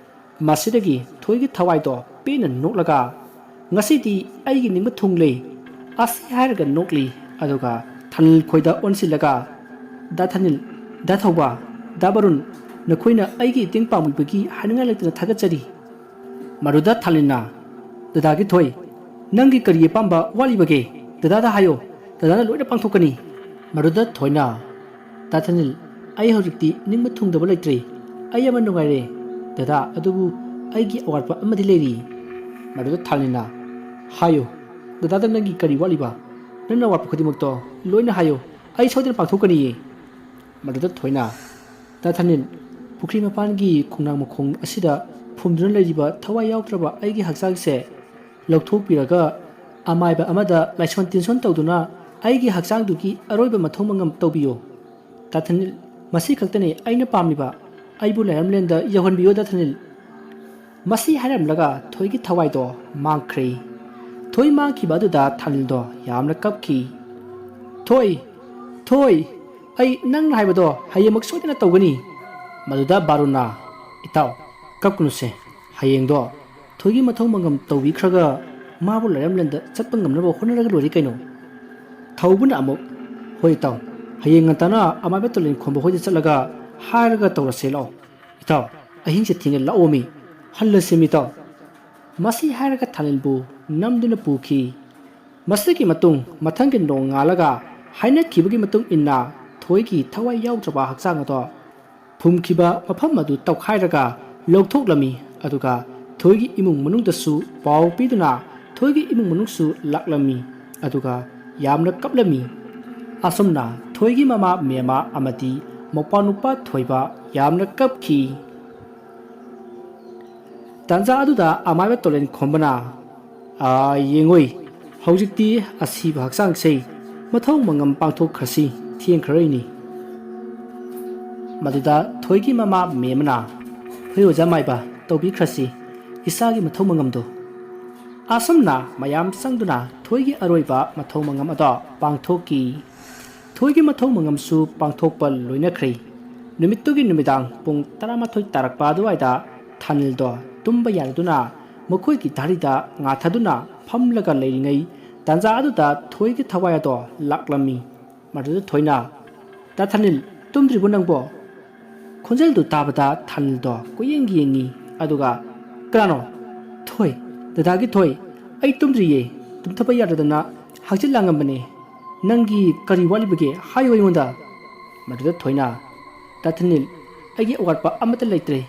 ꯃꯁꯤꯗꯒꯤ ꯊꯣꯏꯒꯤ ꯊꯋꯥꯏꯗꯣ ꯄꯦꯟꯅ ꯅꯣꯛꯂꯒ, "ꯉꯁꯤꯗꯤ ꯑꯩꯒꯤ ꯅꯤꯡꯕ ꯊꯨꯡꯂꯦ" ꯑꯁꯤ ꯍꯥꯏꯔꯒ ꯅꯣꯛꯂꯤ꯫ ꯑꯗꯨꯒ ꯊꯥꯅꯤꯜ ꯈꯣꯏꯗ ꯑꯣꯟꯁꯤꯜꯂꯒ, "ꯗꯥ ꯊꯥꯅꯤꯜ, ꯗꯥ ꯊꯧꯕ, ꯗꯥ ꯕꯔꯨꯟ, ꯅꯈꯣꯏꯅ ꯑꯩꯒꯤ ꯃꯇꯦꯡ ꯄꯥꯡꯕꯤꯕꯒꯤ ꯍꯥꯏꯅꯤꯡꯉꯥꯏ ꯂꯩꯇꯅ ꯊꯥꯒꯠꯆꯔꯤ꯫ ꯃꯗꯨꯗ ꯊꯥꯅꯤꯜꯅ, "ꯗꯗꯥꯒꯤ ꯊꯣꯏ, ꯅꯪꯒꯤ ꯀꯔꯤ ꯑꯄꯥꯝꯕ ꯋꯥꯠꯂꯤꯕꯒꯦ? ꯗꯗꯥꯗ ꯍꯥꯏꯌꯣ, ꯗꯗꯥꯅ ꯂꯣꯏꯅ ꯄꯥꯡꯊꯣꯛꯀꯅꯤ꯫" ꯃꯗꯨꯗ ꯊꯣꯏꯅ, "ꯗꯥ ꯊꯥꯅꯤꯜ, ꯑꯩ ꯍꯧꯖꯤꯛꯇꯤ ꯅꯤꯡꯕ ꯊꯨꯡꯗꯕ ꯂꯩꯇ꯭ꯔꯦ꯫ ꯑꯩ ꯌꯥꯝꯅ ꯅꯨꯡꯉꯥꯏꯔꯦ, ꯗꯗꯥ, ꯑꯗꯨꯕꯨ ꯑꯩꯒꯤ ꯑꯋꯥꯠꯄ ꯑꯃꯗꯤ ꯂꯩꯔꯤ꯫" ꯃꯗꯨꯗ ꯊꯥꯅꯤꯜꯅ, "ꯍꯥꯏꯌꯨ, ꯗꯗꯥꯗ ꯅꯪꯒꯤ ꯀꯔꯤ ꯋꯥꯠꯂꯤꯕ? ꯅꯪꯅ ꯑꯋꯥꯠꯄ ꯈꯨꯗꯤꯡꯃꯛꯇꯣ ꯂꯣꯏꯅ ꯍꯥꯏꯌꯨ, ꯑꯩ ꯁꯣꯏꯗꯅ ꯄꯥꯡꯊꯣꯛꯀꯅꯤꯌꯦ꯫" ꯃꯗꯨꯗ ꯊꯣꯏꯅ, "ꯗꯥ ꯊꯥꯅꯤꯜ, ꯄꯨꯈ꯭ꯔꯤ ꯃꯄꯥꯟꯒꯤ ꯈꯣꯡꯅꯥꯡ ꯃꯈꯣꯡ ꯑꯁꯤꯗ ꯐꯨꯝꯗꯨꯅ ꯂꯩꯔꯤꯕ ꯊꯋꯥꯏ ꯌꯥꯎꯗ꯭ꯔꯕ ꯑꯩꯒꯤ ꯍꯛꯆꯥꯡꯁꯦ ꯂꯧꯊꯣꯛꯄꯤꯔꯒ ꯑꯃꯥꯏꯕ ꯑꯃꯗ ꯂꯥꯏꯁꯣꯟ ꯇꯤꯟꯁꯣꯟ ꯇꯧꯗꯨꯅ ꯑꯩꯒꯤ ꯍꯛꯆꯥꯡꯗꯨꯒꯤ ꯑꯔꯣꯏꯕ ꯃꯊꯧ ꯃꯉꯝ ꯇꯧꯕꯤꯌꯨ꯫ ꯗꯥ ꯊꯥꯅꯤꯜ, ꯃꯁꯤ ꯈꯛꯇꯅꯤ ꯑꯩꯅ ꯄꯥꯝꯂꯤꯕ꯫ ꯑꯩꯕꯨ ꯂꯥꯏꯔꯝꯂꯦꯟꯗ ꯌꯧꯍꯟꯕꯤꯌꯨ, ꯗꯥ ꯊꯥꯅꯤꯜ꯫" ꯃꯁꯤ ꯍꯥꯏꯔꯝꯂꯒ ꯊꯣꯏꯒꯤ ꯊꯋꯥꯏꯗꯣ ꯃꯥꯡꯈ꯭ꯔꯦ꯫ ꯊꯣꯏ ꯃꯥꯡꯈꯤꯕ ꯑꯗꯨꯗ ꯊꯥꯅꯤꯜꯗꯣ ꯌꯥꯝꯅ ꯀꯞꯈꯤ꯫ "ꯊꯣꯏ, ꯊꯣꯏ, ꯑꯩ ꯅꯪꯅ ꯍꯥꯏꯕꯗꯣ ꯍꯌꯦꯡꯃꯛ ꯁꯣꯏꯗꯅ ꯇꯧꯒꯅꯤ꯫" ꯃꯗꯨꯗ ꯕꯥꯔꯨꯅ, "ꯏꯇꯥꯎ, ꯀꯞꯀꯅꯨꯁꯦ꯫ ꯍꯌꯦꯡꯗꯣ ꯊꯣꯏꯒꯤ ꯃꯊꯧ ꯃꯉꯝ ꯇꯧꯕꯤꯈ꯭ꯔꯒ ꯃꯥꯕꯨ ꯂꯥꯏꯔꯝꯂꯦꯟꯗ ꯆꯠꯄ ꯉꯝꯅꯕ ꯍꯣꯠꯅꯔꯒ ꯂꯣꯏꯔꯦ ꯀꯩꯅꯣ꯫" ꯊꯧꯕꯅ ꯑꯃꯨꯛ, "ꯍꯣꯏ ꯏꯇꯥꯎ, ꯍꯌꯦꯡ ꯉꯟꯇꯥꯅ ꯑꯃꯥꯏꯕ ꯇꯣꯂꯦꯟ ꯈꯣꯝꯕ ꯍꯣꯏꯗ ꯆꯠꯂꯒ ꯍꯥꯏꯔꯒ ꯇꯧꯔꯁꯦ ꯂꯥꯛꯑꯣ꯫ ꯏꯇꯥꯎ, ꯑꯍꯤꯡꯁꯦ ꯊꯦꯡꯅ ꯂꯥꯛꯑꯣꯃꯤ, ꯍꯜꯂꯁꯤꯃꯤ ꯏꯇꯥꯎ꯫" ꯃꯁꯤ ꯍꯥꯏꯔꯒ ꯊꯥꯅꯤꯜꯕꯨ ꯅꯝꯗꯨꯅ ꯄꯨꯈꯤ꯫ ꯃꯁꯤꯒꯤ ꯃꯇꯨꯡ ꯃꯊꯪꯒꯤ ꯅꯣꯡꯉꯥꯜꯂꯒ ꯍꯥꯏꯅꯈꯤꯕꯒꯤ ꯃꯇꯨꯡ ꯏꯟꯅ ꯊꯣꯏꯒꯤ ꯊꯋꯥꯏ ꯌꯥꯎꯗ꯭ꯔꯕ ꯍꯛꯆꯥꯡ ꯑꯗꯣ ꯐꯨꯝꯈꯤꯕ ꯃꯐꯝ ꯑꯗꯨ ꯇꯧꯈꯥꯏꯔꯒ ꯂꯧꯊꯣꯛꯂꯝꯃꯤ꯫ ꯑꯗꯨꯒ ꯊꯣꯏꯒꯤ ꯏꯃꯨꯡ ꯃꯅꯨꯡꯗꯁꯨ ꯄꯥꯎ ꯄꯤꯗꯨꯅ ꯊꯣꯏꯒꯤ ꯏꯃꯨꯡ ꯃꯅꯨꯡꯁꯨ ꯂꯥꯛꯂꯝꯃꯤ꯫ ꯑꯗꯨꯒ ꯌꯥꯝꯅ ꯀꯞꯂꯝꯃꯤ꯫ ꯑꯁꯨꯝꯅ ꯊꯣꯏꯒꯤ ꯃꯃꯥ ꯃꯦꯃꯥ ꯑꯃꯗꯤ ꯃꯧꯄꯥ ꯅꯨꯄꯥ ꯊꯣꯏꯕ ꯌꯥꯝꯅ ꯀꯞꯈꯤ꯫ ꯇꯥꯟꯖꯥ ꯑꯗꯨꯗ ꯑꯃꯥꯏꯕ ꯇꯣꯂꯦꯟ ꯈꯣꯝꯕꯅ, "ꯑꯥ, ꯌꯦꯡꯉꯣꯏ, ꯍꯧꯖꯤꯛꯇꯤ ꯑꯁꯤꯕ ꯍꯛꯆꯥꯡꯁꯦ ꯃꯊꯧ ꯃꯉꯝ ꯄꯥꯡꯊꯣꯛꯈ꯭ꯔꯁꯤ, ꯊꯦꯡꯈ꯭ꯔꯔꯣꯏꯅꯤ꯫" ꯃꯗꯨꯗ ꯊꯣꯏꯒꯤ ꯃꯃꯥ ꯃꯦꯝꯅ, "ꯍꯣꯏ ꯑꯣꯖꯥ ꯃꯥꯏꯕ, ꯇꯧꯕꯤꯈ꯭ꯔꯁꯤ ꯏꯆꯥꯒꯤ ꯃꯊꯧ ꯃꯉꯝꯗꯣ꯫" ꯑꯁꯨꯝꯅ ꯃꯌꯥꯝ ꯆꯪꯗꯨꯅ ꯊꯣꯏꯒꯤ ꯑꯔꯣꯏꯕ ꯃꯊꯧ ꯃꯉꯝ ꯑꯗꯣ ꯄꯥꯡꯊꯣꯛꯈꯤ꯫ ꯊꯣꯏꯒꯤ ꯃꯊꯧ ꯃꯉꯝꯁꯨ ꯄꯥꯡꯊꯣꯛꯄ ꯂꯣꯏꯅꯈ꯭ꯔꯦ꯫ ꯅꯨꯃꯤꯠꯇꯨꯒꯤ ꯅꯨꯃꯤꯗꯥꯡ ꯄꯨꯡ ꯇꯔꯥꯃꯥꯊꯣꯏ ꯇꯥꯔꯛꯄ ꯑꯗꯨꯋꯥꯏꯗ ꯊꯥꯅꯤꯜꯗꯣ ꯇꯨꯝꯕ ꯌꯥꯗꯗꯨꯅ ꯃꯈꯣꯏꯒꯤ ꯙꯥꯔꯤꯗ ꯉꯥꯊꯗꯨꯅ ꯐꯝꯂꯒ ꯂꯩꯔꯤꯉꯩ ꯇꯥꯟꯖꯥ ꯑꯗꯨꯗ ꯊꯣꯏꯒꯤ ꯊꯋꯥꯏ ꯑꯗꯣ ꯂꯥꯛꯂꯝꯃꯤ꯫ ꯃꯗꯨꯗ ꯊꯣꯏꯅ, "ꯗꯥ ꯊꯥꯅꯤꯜ, ꯇꯨꯝꯗ꯭ꯔꯤꯕꯣ ꯅꯪꯕꯣ?" ꯈꯣꯟꯖꯦꯜꯗꯨ ꯇꯥꯕꯗ ꯊꯥꯅꯤꯜꯗꯣ ꯀꯣꯏꯌꯦꯡ ꯌꯦꯡꯉꯤ꯫ ꯑꯗꯨꯒ, "ꯀꯅꯥꯅꯣ?" "ꯊꯣꯏ, ꯗꯗꯥꯒꯤ ꯊꯣꯏ꯫ ꯑꯩ ꯇꯨꯝꯗ꯭ꯔꯤꯌꯦ꯫ ꯇꯨꯝꯊꯕ ꯌꯥꯗꯗꯅ ꯍꯛꯆꯤꯠ ꯂꯥꯡꯉꯝꯕꯅꯦ꯫ ꯅꯪꯒꯤ ꯀꯔꯤ ꯋꯥꯠꯂꯤꯕꯒꯦ? ꯍꯥꯏꯌꯨ ꯑꯩꯉꯣꯟꯗ꯫" ꯃꯗꯨꯗ ꯊꯣꯏꯅ, "ꯗꯥ ꯊꯥꯅꯤꯜ, ꯑꯩꯒꯤ ꯑꯋꯥꯠꯄ ꯑꯃꯠꯇ ꯂꯩꯇ꯭ꯔꯦ꯫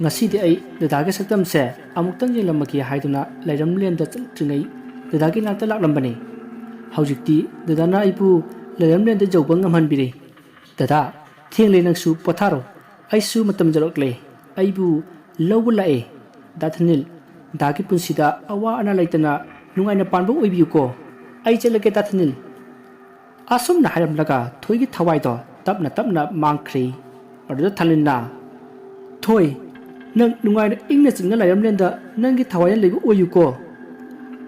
ꯉꯁꯤꯗꯤ ꯑꯩ ꯗꯗꯥꯒꯤ ꯁꯛꯇꯝꯁꯦ ꯑꯃꯨꯛꯇꯪ ꯌꯦꯡꯂꯝꯃꯒꯦ ꯍꯥꯏꯗꯨꯅ ꯂꯩꯔꯝꯂꯦꯟꯗ ꯆꯠꯇ꯭ꯔꯤꯉꯩ ꯗꯗꯥꯒꯤ ꯅꯥꯛꯇ ꯂꯥꯛꯂꯝꯕꯅꯤ꯫ ꯍꯧꯖꯤꯛꯇꯤ ꯗꯗꯥꯅ ꯑꯩꯕꯨ ꯂꯩꯔꯝꯂꯦꯟꯗ ꯌꯧꯕ ꯉꯝꯍꯟꯕꯤꯔꯦ꯫ ꯗꯗꯥ, ꯊꯦꯡꯂꯦ, ꯅꯪꯁꯨ ꯄꯣꯊꯥꯔꯣ꯫ ꯑꯩꯁꯨ ꯃꯇꯝ ꯌꯧꯔꯛꯂꯦ꯫ ꯑꯩꯕꯨ ꯂꯧꯕ ꯂꯥꯛꯑꯦ꯫ ꯗꯥ ꯊꯥꯅꯤꯜ, ꯗꯥꯒꯤ ꯄꯨꯟꯁꯤꯗ ꯑꯋꯥ ꯑꯅꯥ ꯂꯩꯇꯅ ꯅꯨꯡꯉꯥꯏꯅ ꯄꯥꯟꯕ ꯑꯣꯏꯕꯤꯌꯨꯀꯣ꯫ ꯑꯩ ꯆꯠꯂꯒꯦ, ꯗꯥ ꯊꯥꯅꯤꯜ꯫" ꯑꯁꯨꯝꯅ ꯍꯥꯏꯔꯝꯂꯒ ꯊꯣꯏꯒꯤ ꯊꯋꯥꯏꯗꯣ ꯇꯞꯅ ꯇꯞꯅ ꯃꯥꯡꯈ꯭ꯔꯦ꯫ ꯃꯗꯨꯗ ꯊꯥꯅꯤꯜꯅ, "ꯊꯣꯏ, ꯅꯪ ꯅꯨꯡꯉꯥꯏꯅ ꯏꯪꯅ ꯆꯤꯛꯅ ꯂꯩꯔꯝꯂꯦꯟꯗ ꯅꯪꯒꯤ ꯊꯋꯥꯏꯅ ꯂꯩꯕ ꯑꯣꯏꯌꯨꯀꯣ꯫"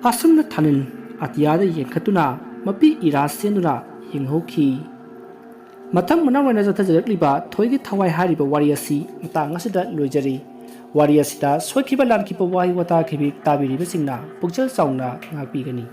ꯑꯁꯨꯝꯅ ꯊꯥꯅꯤꯜ ꯑꯇꯤꯌꯥꯗ ꯌꯦꯡꯈꯠꯇꯨꯅ ꯃꯄꯤ ꯏꯔꯥ ꯁꯦꯟꯗꯨꯅ ꯍꯤꯡꯍꯧꯈꯤ꯫ ꯃꯊꯪ ꯃꯅꯥꯎ ꯅꯥꯏꯅ ꯆꯠꯊꯖꯔꯛꯂꯤꯕ ꯊꯣꯏꯒꯤ ꯊꯋꯥꯏ ꯍꯥꯏꯔꯤꯕ ꯋꯥꯔꯤ ꯑꯁꯤ ꯃꯇꯥꯡ ꯑꯁꯤꯗ ꯂꯣꯏꯖꯔꯤ꯫ ꯋꯥꯔꯤ ꯑꯁꯤꯗ ꯁꯣꯏꯈꯤꯕ ꯂꯥꯟꯈꯤꯕ ꯋꯥꯍꯩ ꯋꯥꯇꯥ ꯈꯤꯕꯤ ꯇꯥꯕꯤꯔꯤꯕꯁꯤꯡꯅ ꯄꯨꯛꯆꯦꯜ ꯆꯥꯎꯅ ꯉꯥꯛꯄꯤꯒꯅꯤ꯫